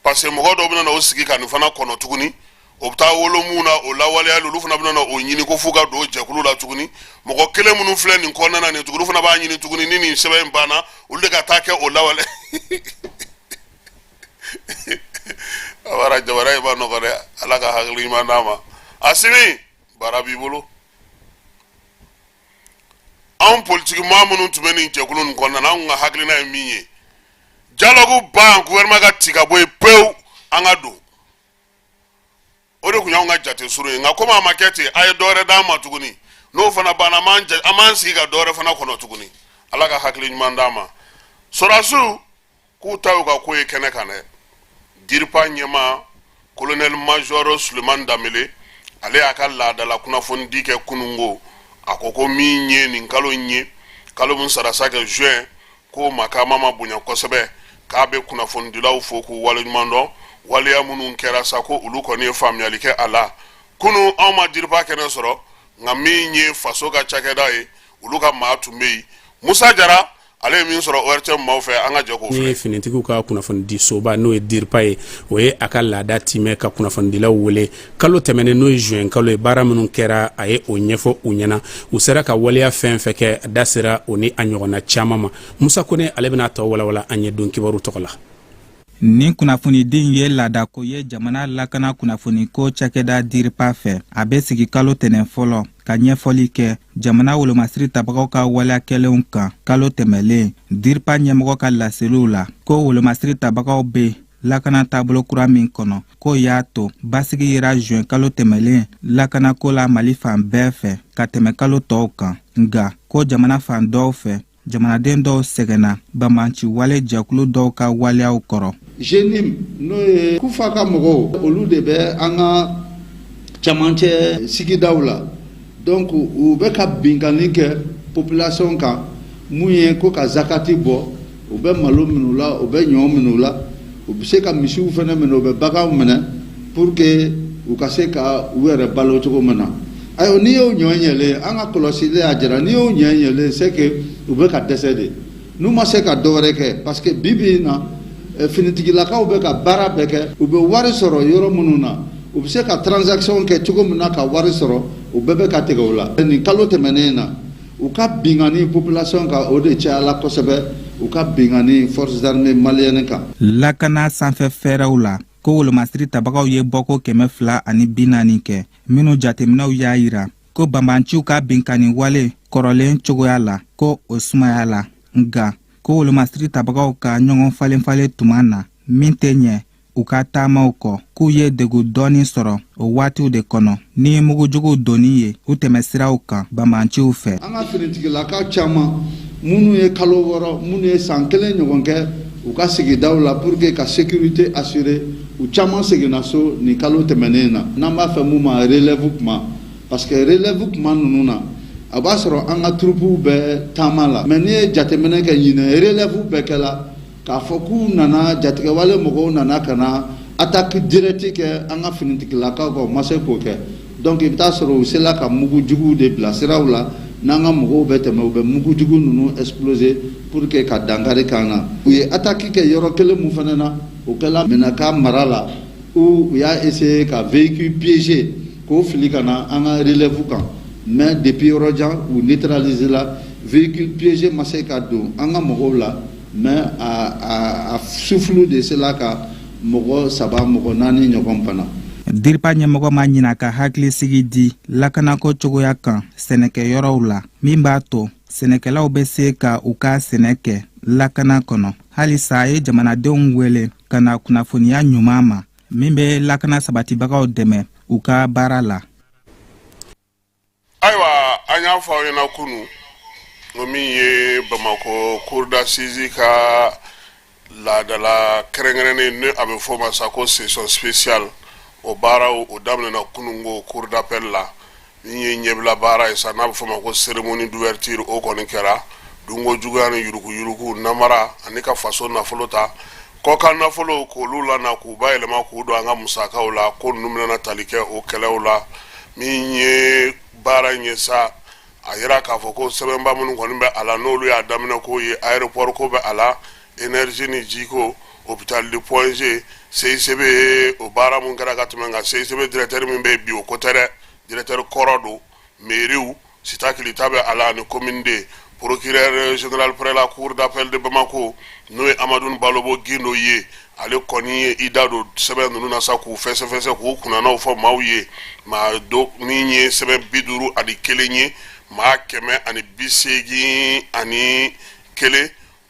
parce que mɔgɔ dɔw bɛna na o sigi ka nin fana kɔnɔ tuguni. O bɛ taa wolo mun na, o lawaleyali, olu fana bɛna na o ɲini ko f'u ka don o jɛkulu la tuguni. Mɔgɔ kelen minnu filɛ nin kɔnɔna na nin tuguni, olu fana b'a ɲini tuguni, ni nin sɛbɛn in banna, olu de ka taa kɛ o lawale. Awara, jamana in ma nɔgɔ dɛ. Ala ka hakili ɲuman d'an ma. Asimi, baara b'i bolo. Anw politiki maa minnu tun bɛ nin jɛkulu nin kɔnɔna na, anw ka hakilina ye min ye, dialogue ban, gouvernement ka ci ka bɔ yen pewu, an ka don. O de tun y'anw ka jate surun ye. Nka komi a ma kɛ ten, a ye dɔ wɛrɛ d'an ma tuguni. N'o fana banna, an b'an sigi ka dɔ wɛrɛ fana kɔnɔ tuguni. Ala ka hakili ɲuman d'an ma. Sɔrɔdasiw k'u ta y'u ka ko ye kɛnɛ kan dɛ. DIRPA ɲɛmaa, colonel major Suleman Danbele, ale y'a ka laadala kunnafonidi kɛ kununko. A ko ko min ye nin kalo in ye, kalo min sara sa kɛ juin, ko makama ma bonya kosɛbɛ, k'a bɛ kunnafonidilaw fo k'u waleɲuman dɔn. Waleya minnu kɛra sa, ko olu kɔni ye faamuyali kɛ a la. Kunu anw ma DIRPA kɛnɛ sɔrɔ, nka min ye faso ka cakɛda ye, olu ka maa tun bɛ yen, Musa Jara, ale ye min sɔrɔ ORTM maaw fɛ, an ka jɛ k'o filɛ. Ni finitigiw ka kunnafonidisoba, n'o ye DIRPA ye, o ye a ka laada timɛ ka kunnafonidilaw wele kalo tɛmɛnen, n'o ye juin kalo ye. Baara minnu kɛra, a ye o ɲɛfɔ u ɲɛna. U sera ka waleya fɛn fɛn kɛ, da sera o ni a ɲɔgɔnna caman ma. Musa Kone, ale bɛna tɔ walawala an ye don kibaru tɔgɔ la. Nin kunnafonidi in ye laadako ye jamana lakana kunnafoniko cakɛda DIRPA fɛ. A bɛ sigi kalo tɛnɛn fɔlɔ ka ɲɛfɔli kɛ jamana wolomasiri tabagaw ka waleya kɛlenw kan kalo tɛmɛlen. DIRPA ɲɛmɔgɔ ka laseliw la, ko wolomasiri tabagaw bɛ lakana taabolo kura min kɔnɔ, k'o y'a to basigi yera juin kalo tɛmɛlen lakanako la Mali fan bɛɛ fɛ ka tɛmɛ kalo tɔw kan. Nka ko jamana fan dɔw fɛ, jamanaden dɔw sɛgɛnna banbaanci wale jɛkulu dɔw ka waleyaw kɔrɔ. JNIM, n'o ye Kufa ka mɔgɔw, olu de bɛ an ka camancɛ sigidaw la. Donc u bɛ ka binkanni kɛ population kan. Mun ye ko ka zakati bɔ, u bɛ malo minɛ u la, u bɛ ɲɔ minɛ u la, u bɛ se ka misiw fana minɛ, u bɛ baganw minɛ pour que u ka se ka u yɛrɛ balo cogo min na. Ayiwa, n'i y'o ɲɔ ɲɛlen, an ka kɔlɔsili y'a jira, n'i y'o ɲɔ ɲɛlen, c'est que u bɛ ka dɛsɛ de, n'u ma se ka dɔ wɛrɛ kɛ, parce que bi bi in na, finitigilakaw bɛ ka baara bɛɛ kɛ. U bɛ wari sɔrɔ yɔrɔ minnu na, u bɛ se ka transaction kɛ cogo min na ka wari sɔrɔ, u bɛɛ bɛ ka tigɛ o la. Nin kalo tɛmɛnen na, u ka binkanni population kan, o de cayala kosɛbɛ, u ka binkanni forces armées maliennes kan. Lakana sanfɛ fɛɛrɛw la, ko wolomasiri tabagaw ye bɔko 240 kɛ, minnu jateminɛw y'a yira ko banbaanciw ka binkanni wale kɔrɔlen cogoya la, ko o sumaya la. Nka ko wolomasiri tabagaw ka ɲɔgɔn falenfalen tuma na min tɛ ɲɛ u ka taamaw kɔ, k'u ye degu dɔɔni sɔrɔ o waatiw de kɔnɔ ni mugujuguw donni ye u tɛmɛsiraw kan banbaanciw fɛ. An ka finitigilaka caman minnu ye kalo 6, minnu ye san kelen ɲɔgɔn kɛ u ka sigidaw la pour que ka sécurité assurer, U caman seginna so nin kalo tɛmɛnen na, n'an b'a fɛ mun ma relève kuma, parce que relève kuma ninnu na, a b'a sɔrɔ an ka troupew bɛ taama la. Mais n'i ye jateminɛ kɛ, ɲinɛ relève bɛɛ kɛla k'a fɔ k'u nana jatigɛwale mɔgɔw nana ka na attaque directe kɛ an ka finitigilakaw kan, u ma se k'o kɛ. Donc i bɛ taa sɔrɔ u sela ka mugu juguw de bila siraw la. N'an ka mɔgɔw bɛ tɛmɛ, u bɛ mugu jugu ninnu exploser pour que ka dankari k'an na. U ye attaque kɛ yɔrɔ kelen mun fana na, o kɛla Menaka mara la, où u y'a essayer ka véhicule piégé k'o fili ka na an ka relève kan, mais depuis yɔrɔ jan u neutraliser la. Véhicule piégé ma se ka don an ka mɔgɔw la, mais a souffle de sela ka mɔgɔ saba, mɔgɔ naani ɲɔgɔn bana. DIRPA ɲɛmɔgɔ ma ɲina ka hakilisigi di lakanako cogoya kan sɛnɛkɛyɔrɔw la, min b'a to sɛnɛkɛlaw bɛ se ka u ka sɛnɛ kɛ lakana kɔnɔ. Halisa a ye jamanadenw wele ka na kunnafoniya ɲuman ma min bɛ lakana sabatibagaw dɛmɛ u ka baara la. Ayiwa, an y'a fɔ aw ɲɛna kunu ko min ye Bamakɔ cour d'assises ka laadala kɛrɛnkɛrɛnnen, ni a bɛ fɔ o ma sa ko session spéciale, o baaraw o daminɛna kununko cour d'appel la. Min ye ɲɛbila baara ye sa, n'a bɛ fɔ o ma ko cérémonie d'ouverture, o kɔni kɛra. Dunko juguya ni yuruguyurugu, namara ani ka faso nafolo ta, kɔkan nafolo, k'olu lana k'u bayɛlɛma k'u don an ka musakaw la, ko ninnu bɛna tali kɛ o kɛlɛw la. Min ye baara in ye sa, a yira k'a fɔ ko sɛbɛnba minnu kɔni bɛ a la, n'olu y'a daminɛ ko ye aéroport ko bɛ a la, énergie ni jiko, hôpital de Point G, CICB, o baara mun kɛra ka tɛmɛ, nka CICB directeur min bɛ bi, o ko tɛ dɛ, directeur kɔrɔ don. Mairiw sitakili ta bɛ a la ani commune de procureur général près la cour d'appel de Bamako, n'o ye Amadu Balobo Gindo ye, ale kɔni ye i da don sɛbɛn ninnu na sa k'u fɛsɛfɛsɛ, k'u kunnanaw fɔ maaw ye. Maa do min ye sɛbɛn 51 ye, maa 181,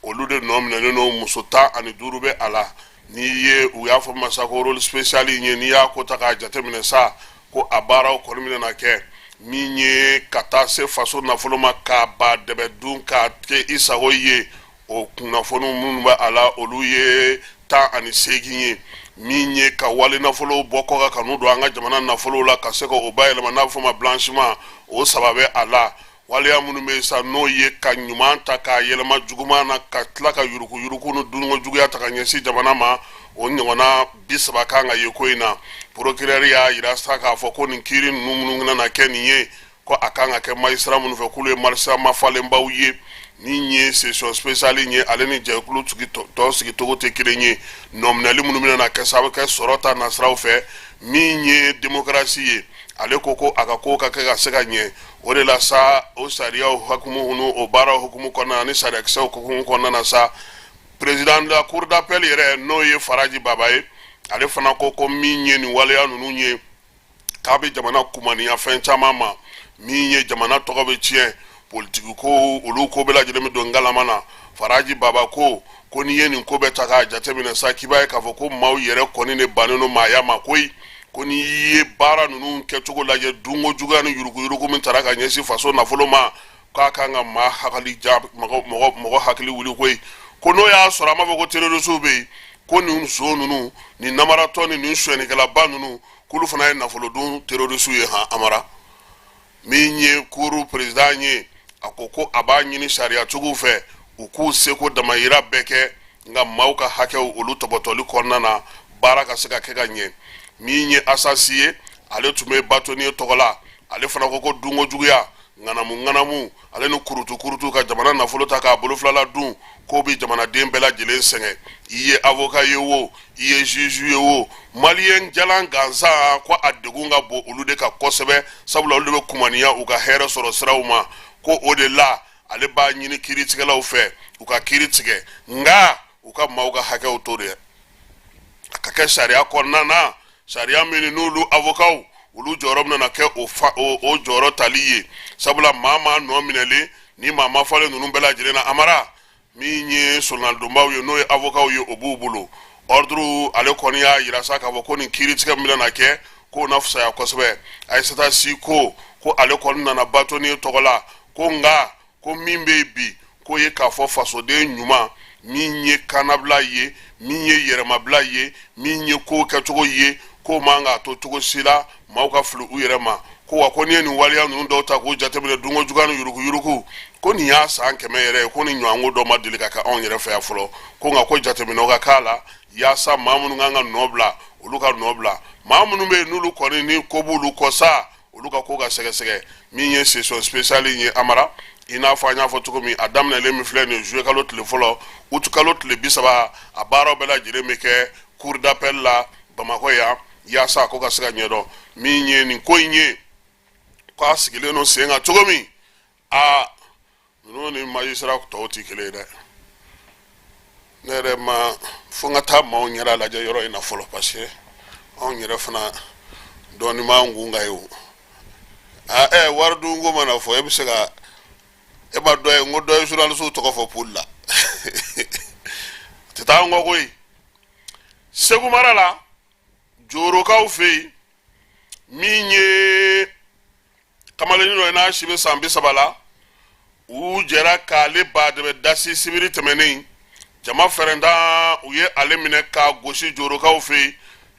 olu de nɔ minɛlen don, muso 15 bɛ a la. N'i ye u y'a fɔ masa ko rôle spécial in ye, n'i y'a ko ta k'a jateminɛ sa, ko a baaraw kɔni bɛna kɛ min ye ka taa se faso nafolo ma k'a ba dɛbɛ dun k'a kɛ i sago ye, o kunnafoni minnu bɛ a la, olu ye 18 ye. Min ye ka wali nafolo bɔ kɔ kan ka n'u don an ka jamana nafolo la ka se ka o bayɛlɛma, n'a bɛ fɔ ma blanchiment, o saba bɛ a la. Waleya minnu bɛ sa, n'o ye ka ɲuman ta k'a yɛlɛma juguman na, ka tila ka yuruguyurugu ni dunko juguya ta ka ɲɛsin jamana ma, o ɲɔgɔnna 30 kan ka ye ko in na. Procureur y'a yira sa k'a fɔ ko nin kiiri ninnu minnu nana kɛ nin ye, ko a kan ka kɛ magistrat minnu fɛ, k'olu ye magistrat mafalenbaw ye. Min ye session spéciale in ye, ale ni jɛkulu tɔ sigicogo tɛ kelen ye. Nɔminɛli minnu bɛna kɛ sa, a bɛ kɛ sɔrɔ ta nasiraw fɛ. Min ye démocratie ye, ale ko ko a ka ko ka kɛ ka se ka ɲɛ. O de la sa, o sariyaw hukumu n'o o baaraw hukumu kɔnɔna na ni sariyakisɛw hukumu kɔnɔna na sa, président de la cour d'appel yɛrɛ, n'o ye Faraji Baba ye, ale fana ko ko min ye nin waleya ninnu ye, k'a bɛ jamana kumaniya fɛn caman ma. Min ye jamana tɔgɔ bɛ tiɲɛ, politiki ko, olu ko bɛɛ lajɛlen bɛ don ngalama na. Faraji Baba ko ko n'i ye nin ko bɛɛ ta k'a jateminɛ sa, k'i b'a ye k'a fɔ ko maaw yɛrɛ kɔni de bannen don maaya ma koyi. Ko n'i ye baara ninnu kɛcogo lajɛ, dunko juguya ni yuruguyurugu min tara ka ɲɛsin faso nafolo ma, k'a kan ka maa hakili ja, mɔgɔ hakili wuli koyi. Ko n'o y'a sɔrɔ an b'a fɔ ko terroristew bɛ yen, ko nin son ninnu, nin namaratɔ ni nin sonyɛnikɛlaba ninnu, k'olu fana ye nafolo dun terroristew ye. Han, Amara, min ye cour président ye, a ko ko a b'a ɲini sariyatigiw fɛ u k'u seko damayira bɛɛ kɛ, nka maaw ka hakɛw olu tɔbɔtɔli kɔnɔna na, baara ka se ka kɛ ka ɲɛ. Min ye Asasi ye, ale tun bɛ bâtonnier tɔgɔ la, ale fana ko ko dunko juguya, ŋanamu ŋanamu, ale ni kurutu kurutu ka jamana nafolo ta k'a bolo filala dun, k'o bɛ jamanaden bɛɛ lajɛlen sɛgɛn. I ye avocat ye wo, i ye juge ye wo, maliyɛn jalan gansan, ko a degun ka bon olu de kan kosɛbɛ, sabula olu de bɛ kumaniya u ka hɛrɛ sɔrɔ siraw ma. Ko o de la ale b'a ɲini kiiritigɛlaw fɛ u ka kiiri tigɛ, nka u ka maaw ka hakɛw to dɛ, a ka kɛ sariya kɔnɔna na, sariya min n'olu avocatw olu jɔyɔrɔ bɛna kɛ o fa o jɔyɔrɔ tali ye, sabula maa maa nɔ minɛlen ni maa mafalen ninnu bɛɛ lajɛlen na, Amara, min ye solonadonbaw ye, n'o ye avocatw ye, o b'u bolo. Ordre ale kɔni y'a yira sa k'a fɔ ko nin kiiritigɛ min bɛna kɛ, k'o na fisaya kosɛbɛ. Ayisata Si ko ko ale kɔni nana bâtonnier tɔgɔ la, ko nka ko min bɛ yen bi, K'o ye k'a fɔ fasoden ɲuman min ye kannabila ye, min ye yɛrɛmabila ye, min ye ko kɛcogo ye, k'o man k'a to cogo si la maaw ka fili u yɛrɛ ma. Ko wa ko n'i ye nin waleya ninnu dɔw ta k'u jateminɛ, dunko juguya ni yuruguyurugu, ko nin y'a san 100 yɛrɛ ye, ko nin ɲɔgɔnko dɔ ma deli ka kɛ anw yɛrɛ fɛ yan fɔlɔ. Ko nka ko jateminɛw ka k'a la yaasa maa minnu kan ka nɔ bila, olu ka nɔ bila. Maa minnu bɛ yen n'olu kɔni ni ko b'olu kɔ sa, olu ka ko ka sɛgɛsɛgɛ. Min ye session spéciale in ye, Amara, i n'a fɔ an y'a fɔ cogo min, a daminɛlen min filɛ nin ye juillet kalo tile fɔlɔ, août kalo tile 30, a baaraw bɛɛ lajɛlen bɛ kɛ cour d'appel la Bamakɔ yan, yaasa a ko ka se ka ɲɛdɔn. Min ye nin ko in ye, k'a sigilen don sen kan cogo min, aa, ninnu ni magistrat tɔw tɛ kelen ye dɛ. Ne yɛrɛ ma fo n ka taa maaw yɛrɛ lajɛ yɔrɔ in na fɔlɔ, parce que anw yɛrɛ fana dɔɔnin b'an kun kan ye o. Aa, ɛ, wari dunko mana fɔ, e bɛ se ka e ma dɔ ye, n ko dɔ ye journaliste tɔgɔ fɔ poule la, a tɛ taa an kɔ koyi. Segu mara la, Jorokaw fɛ yen, min ye kamalennin dɔ ye n'a si bɛ san 30 la, u jɛra k'ale badɛbɛ dasi sibiri tɛmɛnen. Jama fɛrɛntan, u ye ale minɛ k'a gosi Jorokaw fɛ yen.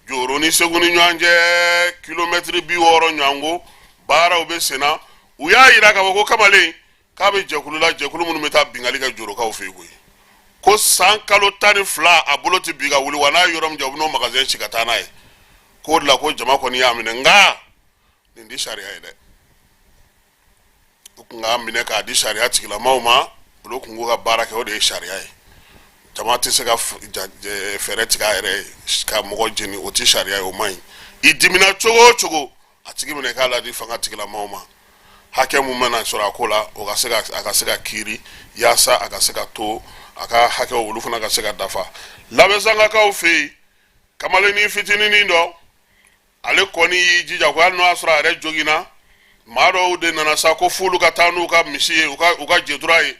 Joro ni Segu ni ɲɔgɔn cɛ kilomɛtiri 60 ɲɔgɔnko, baaraw bɛ senna. U y'a yira k'a fɔ ko kamalen k'a bɛ jɛkulu la, jɛkulu minnu bɛ taa binkanni kɛ Jorokaw fɛ yen koyi. Ko san kalo 12 a bolo tɛ bin ka wuli, wa n'a ye yɔrɔ min jɛ, u bɛ n'o magasin ci ka taa n'a ye. K'o de la ko jama kɔni y'a minɛ, nka nin di sariya ye dɛ. U tun k'a minɛ k'a di sariya tigilamaw ma, olu tun k'u ka baara kɛ, o de ye sariya ye. Jama tɛ se ka fɛɛrɛ tigɛ a yɛrɛ ye ka mɔgɔ jeni, o tɛ sariya ye, o man ɲi. I dimina cogo o cogo, a tigi minɛ k'a ladi fanga tigilamaw ma, hakɛ mun mana sɔrɔ a ko la, o ka se ka a ka se ka kiiri yaasa a ka se ka to a ka hakɛw, olu fana ka se ka dafa. Labɛnsangakaw fɛ yen, kamalennin fitininin dɔ, ale kɔni y'i jija ko hali n'o y'a sɔrɔ a yɛrɛ joginna, maa dɔw de nana sa ko f'olu ka taa n'u ka misi ye, u ka jetura ye.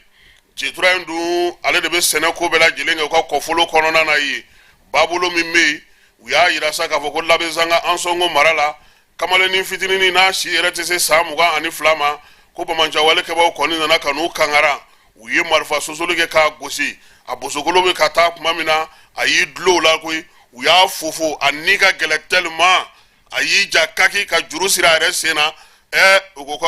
Jetura in dun, ale de bɛ sɛnɛ ko bɛɛ lajɛlen kɛ u ka kɔfolo kɔnɔna na yen. Babolo min bɛ yen, u y'a yira sa k'a fɔ ko Labɛnsanga Ansɔngo mara la, kamalennin fitininin n'a si yɛrɛ tɛ se san 22 ma, ko banbaanciwale kɛbaaw kɔni nana ka n'u kangara, u ye marifa sosoli kɛ k'a gosi. A bosokolo bɛ ka taa tuma min na, a y'i dulon u la koyi, u y'a fofo, a ni ka gɛlɛn tellement a y'i ja kaki ka juru siri a yɛrɛ sen na. Ɛ, u ko ko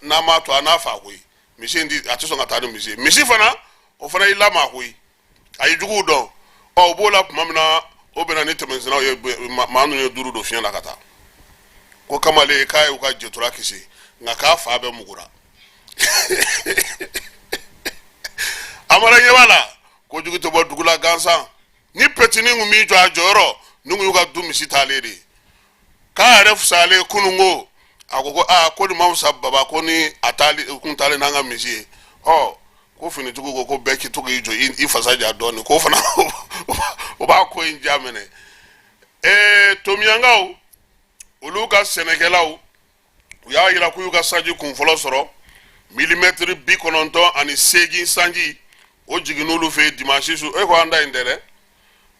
n'an m'a to a n'a fa koyi, misi in di a tɛ sɔn ka taa ni misi ye. Misi fana, o fana y'i lamaa koyi, a ye juguw dɔn. Ɔ, u b'o la tuma min na, o bɛnna ni tɛmɛsennaw ye, maa ninnu ye duuru don fiɲɛ la ka taa. Ko kamalen k'a y'u ka jetura kisi, nka k'a fa bɛɛ mugura. Amara ɲɛ b'a la, kojugu tɛ bɔ dugu la gansan. Ni petinin kun b'i jɔ a jɔyɔrɔ, ni kun y'u ka du misi taalen de ye, k'a yɛrɛ fisayalen kununko. A ko ko aa, ko nin ma fisa baba, ko ni a taali kun taalen n'an ka misi ye. Ɔ, ko finitigiw ko ko bɛɛ k'i to k'i jɔ i fasa ja dɔɔnin, k'o fana o b'a ko in ja minɛ. Tomiyankaw, olu ka sɛnɛkɛlaw, u y'a yira k'u y'u ka sanji kun fɔlɔ sɔrɔ, milimɛtiri 98 sanji, o jiginn'olu fɛ yen dimansi su. E ko an da in tɛ dɛ,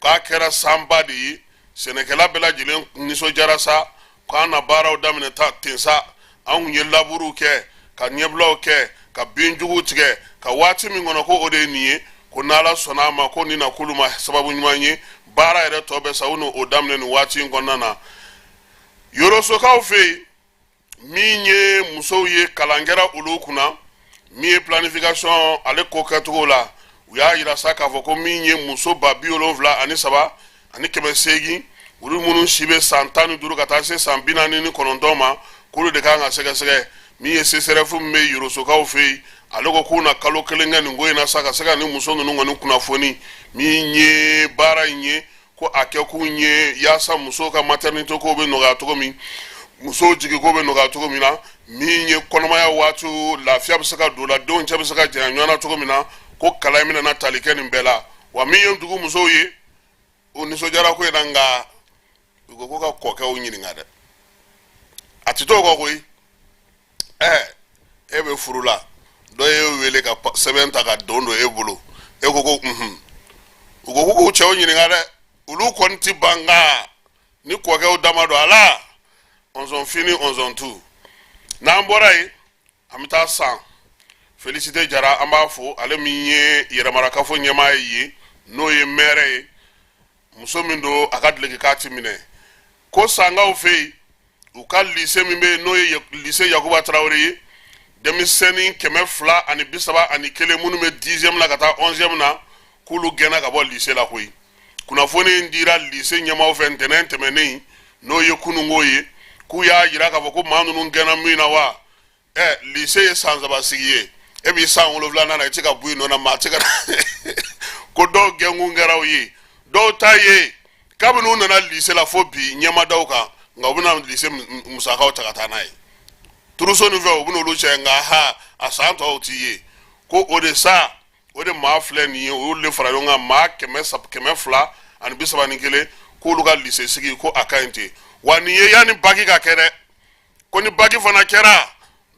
k'a kɛra sanba de ye. Sɛnɛkɛla bɛɛ lajɛlen nisɔndiyara sa k'an na baaraw daminɛ ta ten sa. An kun ye laburuw kɛ, ka ɲɛbilaw kɛ, ka binjuguw tigɛ ka waati min kɔnɔ, ko o de ye nin ye. Ko n'Ala sɔnna a ma, ko nin na k'olu ma sababu ɲuman ye. Baara yɛrɛ tɔ bɛ sa, u n'o daminɛ nin waati in kɔnɔna na. Yorosokaw fɛ yen, min ye musow ye, kalan kɛra olu kunna. Min ye planification ale ko kɛcogo la, u y'a yira sa k'a fɔ ko min ye muso 73,800, olu minnu si bɛ san 15 ka taa se san 49 ma, k'olu de kan ka sɛgɛsɛgɛ. Min ye CSRéf min bɛ Yorosokaw fɛ yen, ale ko k'u na kalo kelen kɛ nin ko in na sa, ka se ka ni muso ninnu kɔni kunnafoni. Min ye baara in ye, ko a kɛ kun ye yaasa musow ka maternité ko bɛ nɔgɔya cogo min, musow jigin ko bɛ nɔgɔya cogo min na, min ye kɔnɔmaya waati lafiya bɛ se ka don la, denw cɛ bɛ se ka janya ɲɔgɔn na cogo min na, ko kalan in bɛna tali kɛ nin bɛɛ la. Wa min ye dugu musow ye, u nisɔndiyara ko in na, nka u ko ko ka kɔkɛw ɲininka dɛ, a tɛ t'o kɔ koyi. Ɛ, e bɛ furu la, dɔ y'e wele ka sɛbɛn ta ka don don e bolo, e ko ko unhun. U ko k'u cɛw ɲininka dɛ, olu kɔni ti ban, nka ni kɔkɛw dama don a la, on s'en finit, on s'en tout. N'an bɔra yen, an bɛ taa San. Félicité Jara, an b'a fo, ale min ye yɛrɛmarakafo ɲɛmaa ye yen, n'o ye maire ye, muso min don a ka duloki k'a ti minɛ. Ko Sankaw fɛ yen, u ka lycée min bɛ yen, n'o ye lycée Yakuba Tarawele ye, denmisɛnnin 231 minnu bɛ dixième na ka taa 11e na, k'olu gɛnna ka bɔ lycée la koyi. Kunnafoni in dira lycée ɲɛmaaw fɛ ntɛnɛn tɛmɛnen, n'o ye kununko ye, k'u y'a jira k'a fɔ ko maa ninnu gɛnna min na wa lycée ye san 3 sigi ye, e b'i san 7nan na, i tɛ se ka bɔ i nɔ na, maa tɛ ka ko dɔw gɛnkun kɛra u ye, dɔw ta ye kabini u nana lycée la fo bi ɲɛma da u kan, nka u bɛna lycée musakaw ta ka taa n'a ye trousseau ni fɛn, u bɛna olu cɛ, nka ha a san tɔw t'i ye. Ko o de sa, o de maa filɛ nin ye, o y'olu de fara ɲɔgɔn kan, maa 231, k'olu ka lycée sigi ko a ka ɲi ten. Wa nin ye yanni bac ka kɛ dɛ, ko ni bac fana kɛra,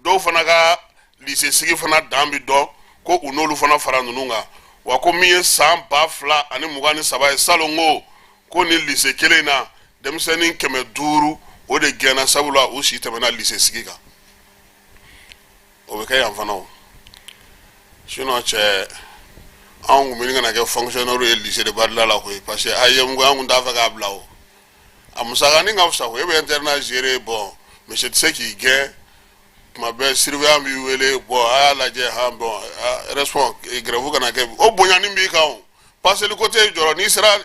dɔw fana ka lycée sigi fana dan bi dɔn, ko u n'olu fana fara ninnu kan. Wa ko min ye san 2023 ye, salon ko ko ni lycée kelen na, denmisɛnnin 500 o de gɛnna, sabula u si tɛmɛna lycée sigi kan. O bɛ kɛ yan fana o. Sinon cɛ, anw kun bɛ ɲini ka na kɛ fonctionnaire ye lycée de Badila la koyi, parce que AEEM ko an kun t'a fɛ k'a bila o. A musakanin ka fisa koyi, e bɛ internat gérer, bon, monsieur tɛ se k'i gɛn tuma bɛɛ, surveillant b'i wele, bon, a y'a lajɛ han, bon, respond, grève kana kɛ, o bonyani b'i kan o. Paseli ko tɛ jɔrɔ, n'i sera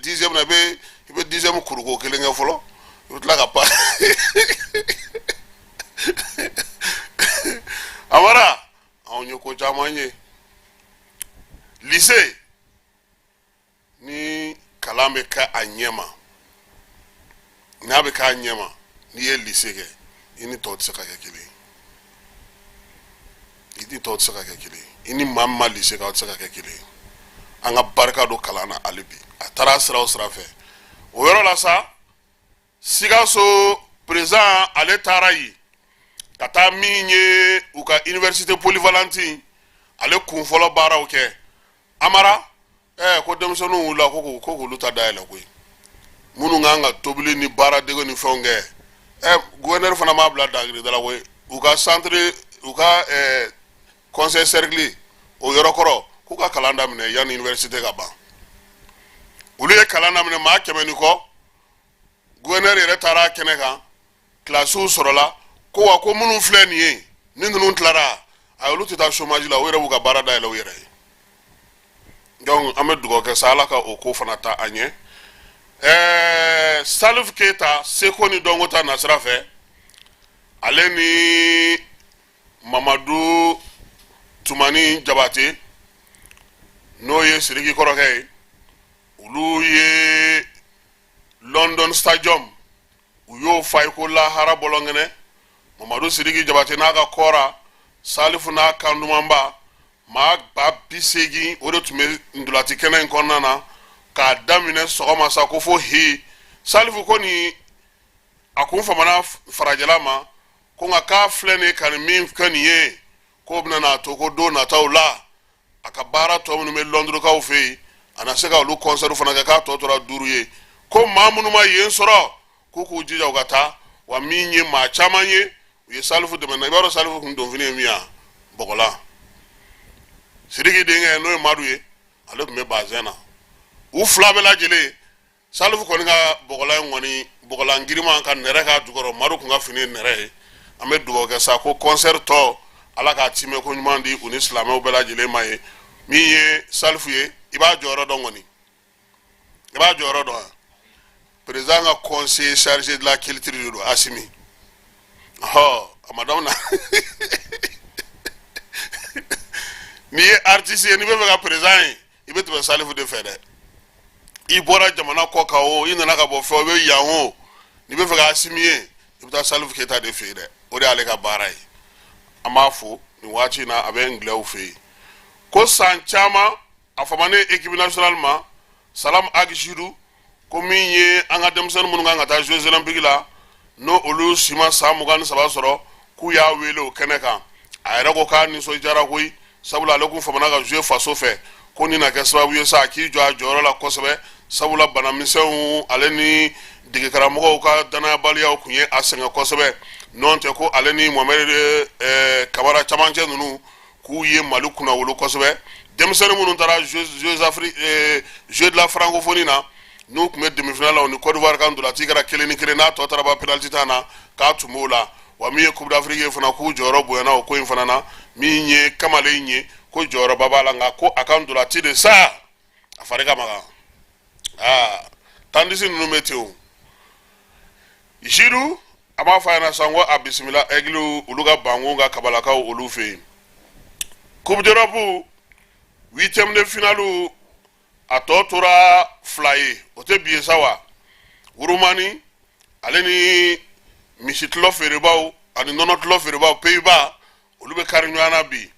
dixième na, i bɛ dixième kuruko kelen kɛ fɔlɔ, i bɛ tila ka pa Amara. Anw ye ko caman ye lycée, ni kalan bɛ kɛ a ɲɛ ma, n'a bɛ k'a ɲɛ ma, n'i ye lycée kɛ, i ni tɔw tɛ se ka kɛ kelen ye, i ni tɔw tɛ se ka kɛ kelen ye, i ni maa min ma lycée kɛ, aw tɛ se ka kɛ kelen ye. An ka barika don kalan na hali bi, a taara sira o sira fɛ, o yɔrɔ la sa, Sikaso président ale taara yen ka taa min ye u ka université polyvalente ale kun fɔlɔ baaraw kɛ. Amara, ko denmisɛnninw wulila ko k'olu ta dayɛlɛ koyi, minnu kan ka tobili ni baaradege ni fɛnw kɛ. Gouverneur fana m'a bila dangirida la koyi, u ka centre, u ka conseil cercle o yɔrɔ kɔrɔ, k'u ka kalan daminɛ yanni université ka ban. Olu ye kalan daminɛ, maa 100 ni kɔ. Gouverneur yɛrɛ taara kɛnɛ kan, kilasiw sɔrɔla ko wa ko minnu filɛ nin ye, ni ninnu tilara, a olu tɛ taa chômage la, u yɛrɛ b'u ka baara dayɛlɛ u yɛrɛ ye. Donc an bɛ dugawu kɛ sa, Ala ka o ko fana ta an ɲɛ. Salif Keyita, seko ni dɔnko ta nasira fɛ, ale ni Mamadu Tumani Jabate, n'o ye Sidiki kɔrɔkɛ ye, olu ye London Stadium u y'o fa i ko lahara bɔlɔnkɛnɛ. Mamadu Sidiki Jabate n'a ka kɔra Salifu n'a kan dumanba, maa 80,000 o de tun bɛ ntolati kɛnɛ in kɔnɔna na k'a daminɛ sɔgɔma sa ko fo hi. Salifu ko nin a kun famana farajɛla ma, ko nka k'a filɛ nin ye ka nin min kɛ nin ye, k'o bɛna n'a to ko don nataw la, a ka baara tɔ minnu bɛ Lɔndɔrɔkaw fɛ yen, a na se ka olu kɔnsɛriw fana kɛ, k'a tɔ tora 5 ye, ko maa minnu ma yen sɔrɔ, k'u k'u jija u ka taa. Wa min ye maa caman ye, u ye Salifu dɛmɛ na. I b'a dɔn Salifu kun donfini ye min ye, bɔgɔlan. Sidiki denkɛ, n'o ye Madu ye, ale tun bɛ bazɛn na. U fila bɛɛ lajɛlen, Salifu kɔni ka bɔgɔlan in kɔni, bɔgɔlan giriman ka nɛrɛ k'a jukɔrɔ, Madu kun ka fini ye nɛrɛ ye. An bɛ dugawu kɛ sa ko kɔnsɛri tɔ, Ala k'a timɛ ko ɲuman di u ni silamɛw bɛɛ lajɛlen ma. Ye min ye Salifu ye, i b'a jɔyɔrɔ dɔn kɔni, i b'a jɔyɔrɔ dɔn. Président ka conseiller chargé de la culture de don, Asimi hɔ, a ma daminɛ. N'i ye artiste ye, n'i bɛ fɛ ka président ye, i bɛ tɛmɛ Salifu de fɛ dɛ. I bɔra jamana kɔ kan o, i nana ka bɔ fɛn o, i bɛ yan o, n'i bɛ fɛ ka Asimi ye, i bɛ taa Salifu Keyita de fɛ yen dɛ. O de y'ale ka baara ye. An b'a fo nin waati in na, a bɛ Angilɛw fɛ yen. Ko san caman a famanen équipe nationale ma, Salam Ag Jidu, ko min ye an ka denmisɛnnin minnu kan ka taa Jeux olympiques la, n'o olu si ma san 23 sɔrɔ, k'u y'a wele o kɛnɛ kan. A yɛrɛ ko k'a nisɔndiyara koyi, sabula ale kun famana ka jouer faso fɛ, ko nin na kɛ sababu ye sa k'i jɔ a jɔyɔrɔ la kosɛbɛ, sabula banamisɛnw ale ni degekaramɔgɔw ka danayabaliyaw kun ye a sɛgɛn kosɛbɛ. N'o tɛ, ko ale ni Mohamed Kamara camancɛ ninnu, K'u ye Mali kunnawolo kosɛbɛ. Denmisɛnnin minnu taara Jeux de la francophonie na, n'u tun bɛ demi-finale la, u ni Côte d'Ivoire ka ntolaci kɛra 1-1, n'a tɔ taara ban penalty tan na, k'a tun b'o la. Wa min ye Coupe d'Afrique ye fana, k'u jɔyɔrɔ bonyana o ko in fana na. Min ye kamalen ye, ko jɔyɔrɔba b'a la, nka ko a ka ntolaci de sa, a fari ka magan. Aa, tandisi ninnu bɛ ten. O Zidu, a b'a fɔ a ɲɛna sisan ko a bisimila Aigle, olu ka bankun ka kabalakaw olu fɛ yen. Coupe d'Europe huitième de finale, a tɔ tora 2 ye, o tɛ bi ye sa wa. Rumani ale ni misitulɔ feerebaw ani nɔnɔtulɔ feerebaw Pays-Bas, olu bɛ kari ɲɔgɔn na bi.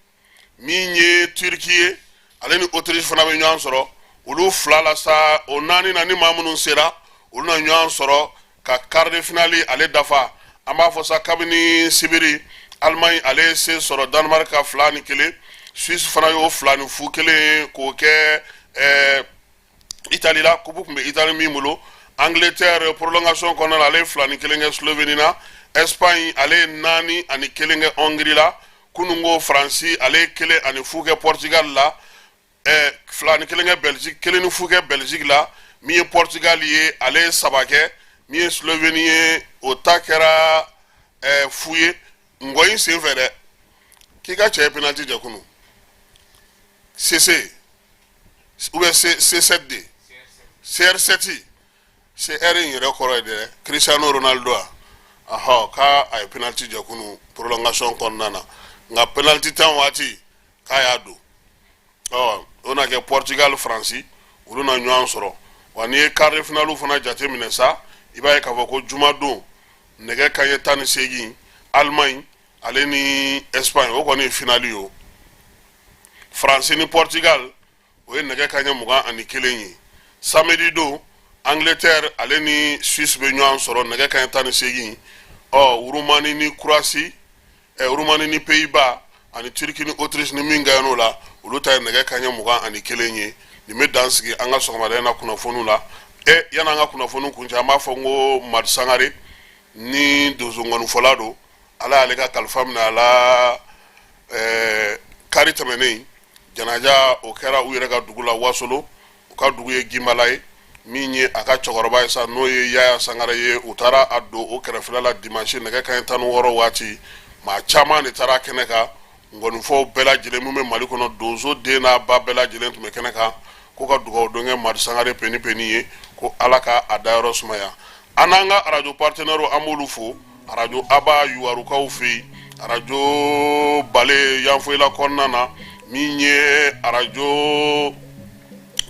Min ye Turki ye, ale ni Autriche fana bɛ ɲɔgɔn sɔrɔ. Olu 2 la sa, o 4 na, ni maa minnu sera, olu na ɲɔgɔn sɔrɔ ka quart de finale ale dafa. An b'a fɔ sa, kabini sibiri, Allemagne ale ye se sɔrɔ Danemark ka 2-1. Suisse fana y'o 2-0 kelen k'o kɛ Italie la, coupe tun bɛ Italie min bolo. Angleterre, prolongation kɔnɔna na, ale ye 2-1 kɛ Slovénie na. Espagne ale ye 4-1 kɛ Hongrie la. Kununko, Faransi ale ye 1-0 kɛ Portugal la, 2-1 kɛ Belgique, 1-0 kɛ Belgique la. Min ye Portugal ye, ale ye 3 kɛ. Min ye Slovénie ye, o ta kɛra fu ye ngɔyin sen fɛ dɛ. K'i ka cɛ ye penalty jɛ kunu, CC ou bien C7 de CR7, CR in yɛrɛ kɔrɔ ye dɛ, Cristiano Ronaldo. A ahɔ, k'a a ye penalty jɛ kunu prolongation kɔnɔna na, nka penalty tan waati, k'a y'a don. Ɔ, o na kɛ Portugal, Faransi, olu na ɲɔgɔn sɔrɔ. Wa n'i ye quart de finale fana jate minɛ sa, i b'a ye k'a fɔ ko jumadon nɛgɛ kanɲɛ 18, Allemagne ale ni Espagne, o kɔni ye finale ye. O Faransi ni Portugal, o ye nɛgɛ kanɲɛ 21 ye. Samedi don, Angleterre ale ni Suisse bɛ ɲɔgɔn sɔrɔ nɛgɛ kanɲɛ 18. Ɔ, Roumanie ni Croatie, Roumanie ni Pays-Bas ani Turquie ni Autriche, ni min gagn'o la, olu ta ye nɛgɛ kanɲɛ 21 ye. Nin bɛ dan sigi an ka sɔgɔmada in na kunnafoniw la. Yan'an ka kunnafoniw kuncɛ, an b'a fɔ n ko Madi Sangare ni donsonkɔnifɔla don, Ala y'ale ka kalifa minɛ a la kari tɛmɛnen. Janaja o kɛra u yɛrɛ ka dugu la, Wasolo. U ka dugu ye Ginbala ye. Min ye a ka cɛkɔrɔba ye sa, n'o ye Yaya Sangare ye, u taara a don o kɛrɛfɛla la dimanche nɛgɛ kanɲɛ 16 waati. Maa caman de taara kɛnɛ kan, ngɔnifɔw bɛɛ lajɛlen min bɛ Mali kɔnɔ, donso den n'a ba bɛɛ lajɛlen tun bɛ kɛnɛ kan, ko ka dugawu don kɛ Madi Sangare peni peni ye, ko Ala ka a dayɔrɔ sumaya. An n'an ka arajo partenaires, an b'olu fo: arajo Aba Yuwarukaw fɛ yen, arajo Bale Yanfoyila kɔnɔna na, min ye arajo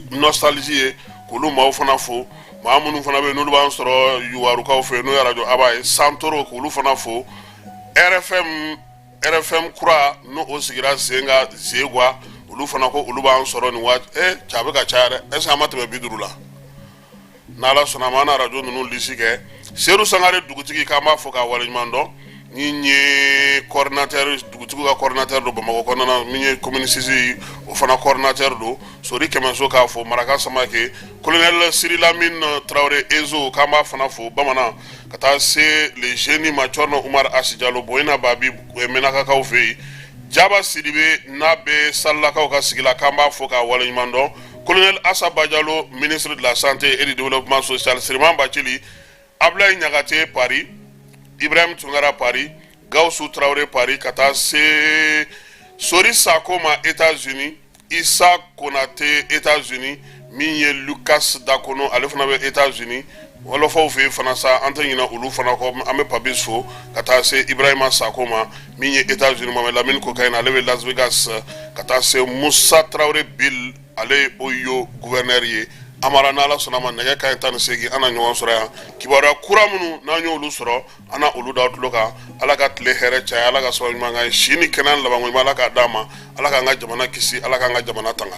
Nostalgie ye, k'olu maaw fana fo. Maa minnu fana bɛ yen, n'olu b'an sɔrɔ Yuwarukaw fɛ yen, n'o ye arajo Aba ye Santoro, k'olu fana fo. RFM, RFM kura, n'o o sigira sen kan Zegwa, olu fana ko olu b'an sɔrɔ nin waati. Cɛ, a bɛ ka caya dɛ. Est ce que an ma tɛmɛ 50 la? N'Ala sɔnna a ma, an na arajo ninnu lisi kɛ. Sedu Sangare dugutigi, k'an b'a fɔ k'a waleɲuman dɔn, min ye coordinateur, dugutigiw ka coordinateur don Bamakɔ kɔnɔna na, min ye commune 6, o fana coordinateur don. Sori Kɛmɛso k'a fo, Maraka Samake, colonel Siri Lamine Traoré Ezo, k'an b'a fana fo bamanan, ka taa se le jeune ma Cɔrɔnɔ Umar Asi Jalo Boyina Babi Menakakaw fɛ yen. Jaba Sidibe n'a bɛ Salilakaw ka sigi la, k'an b'a fo k'a waleɲuman dɔn. Colonel Assa Badialo, ministre de la Santé et du Développement social, Siriman Bacili, Ablaye Ɲagate Paris, Ibrahim Tunkara Paris, Gawusu Traoré Paris, ka taa se Sori Sako ma États-Unis, Issa Konate États-Unis, min ye Lucas Dakono, ale fana bɛ États-Unis. Wɔlɔfɔw fɛ yen fana sa, an tɛ ɲinɛ olu fana kɔ. An bɛ Papis fo, ka taa se Ibrahima Sako ma min ye États-Unis, Mohamed Lamine Kokayina, ale bɛ Las Vegas, ka taa se Musa Traoré Bill, ale ye Ohio gouverneur ye. Amara, n'Ala sɔnna ma, nɛgɛ kanɲɛ 18, an na ɲɔgɔn sɔrɔ yan. Kibaruya kura minnu n'an y'olu sɔrɔ, an na olu da tulo kan. Ala ka tile hɛrɛ caya, Ala ka sababu ɲuman k'an ye, si ni kɛnɛya labanko ɲuman, Ala k'a d'an ma. Ala k'an ka jamana kisi, Ala k'an ka jamana tanga.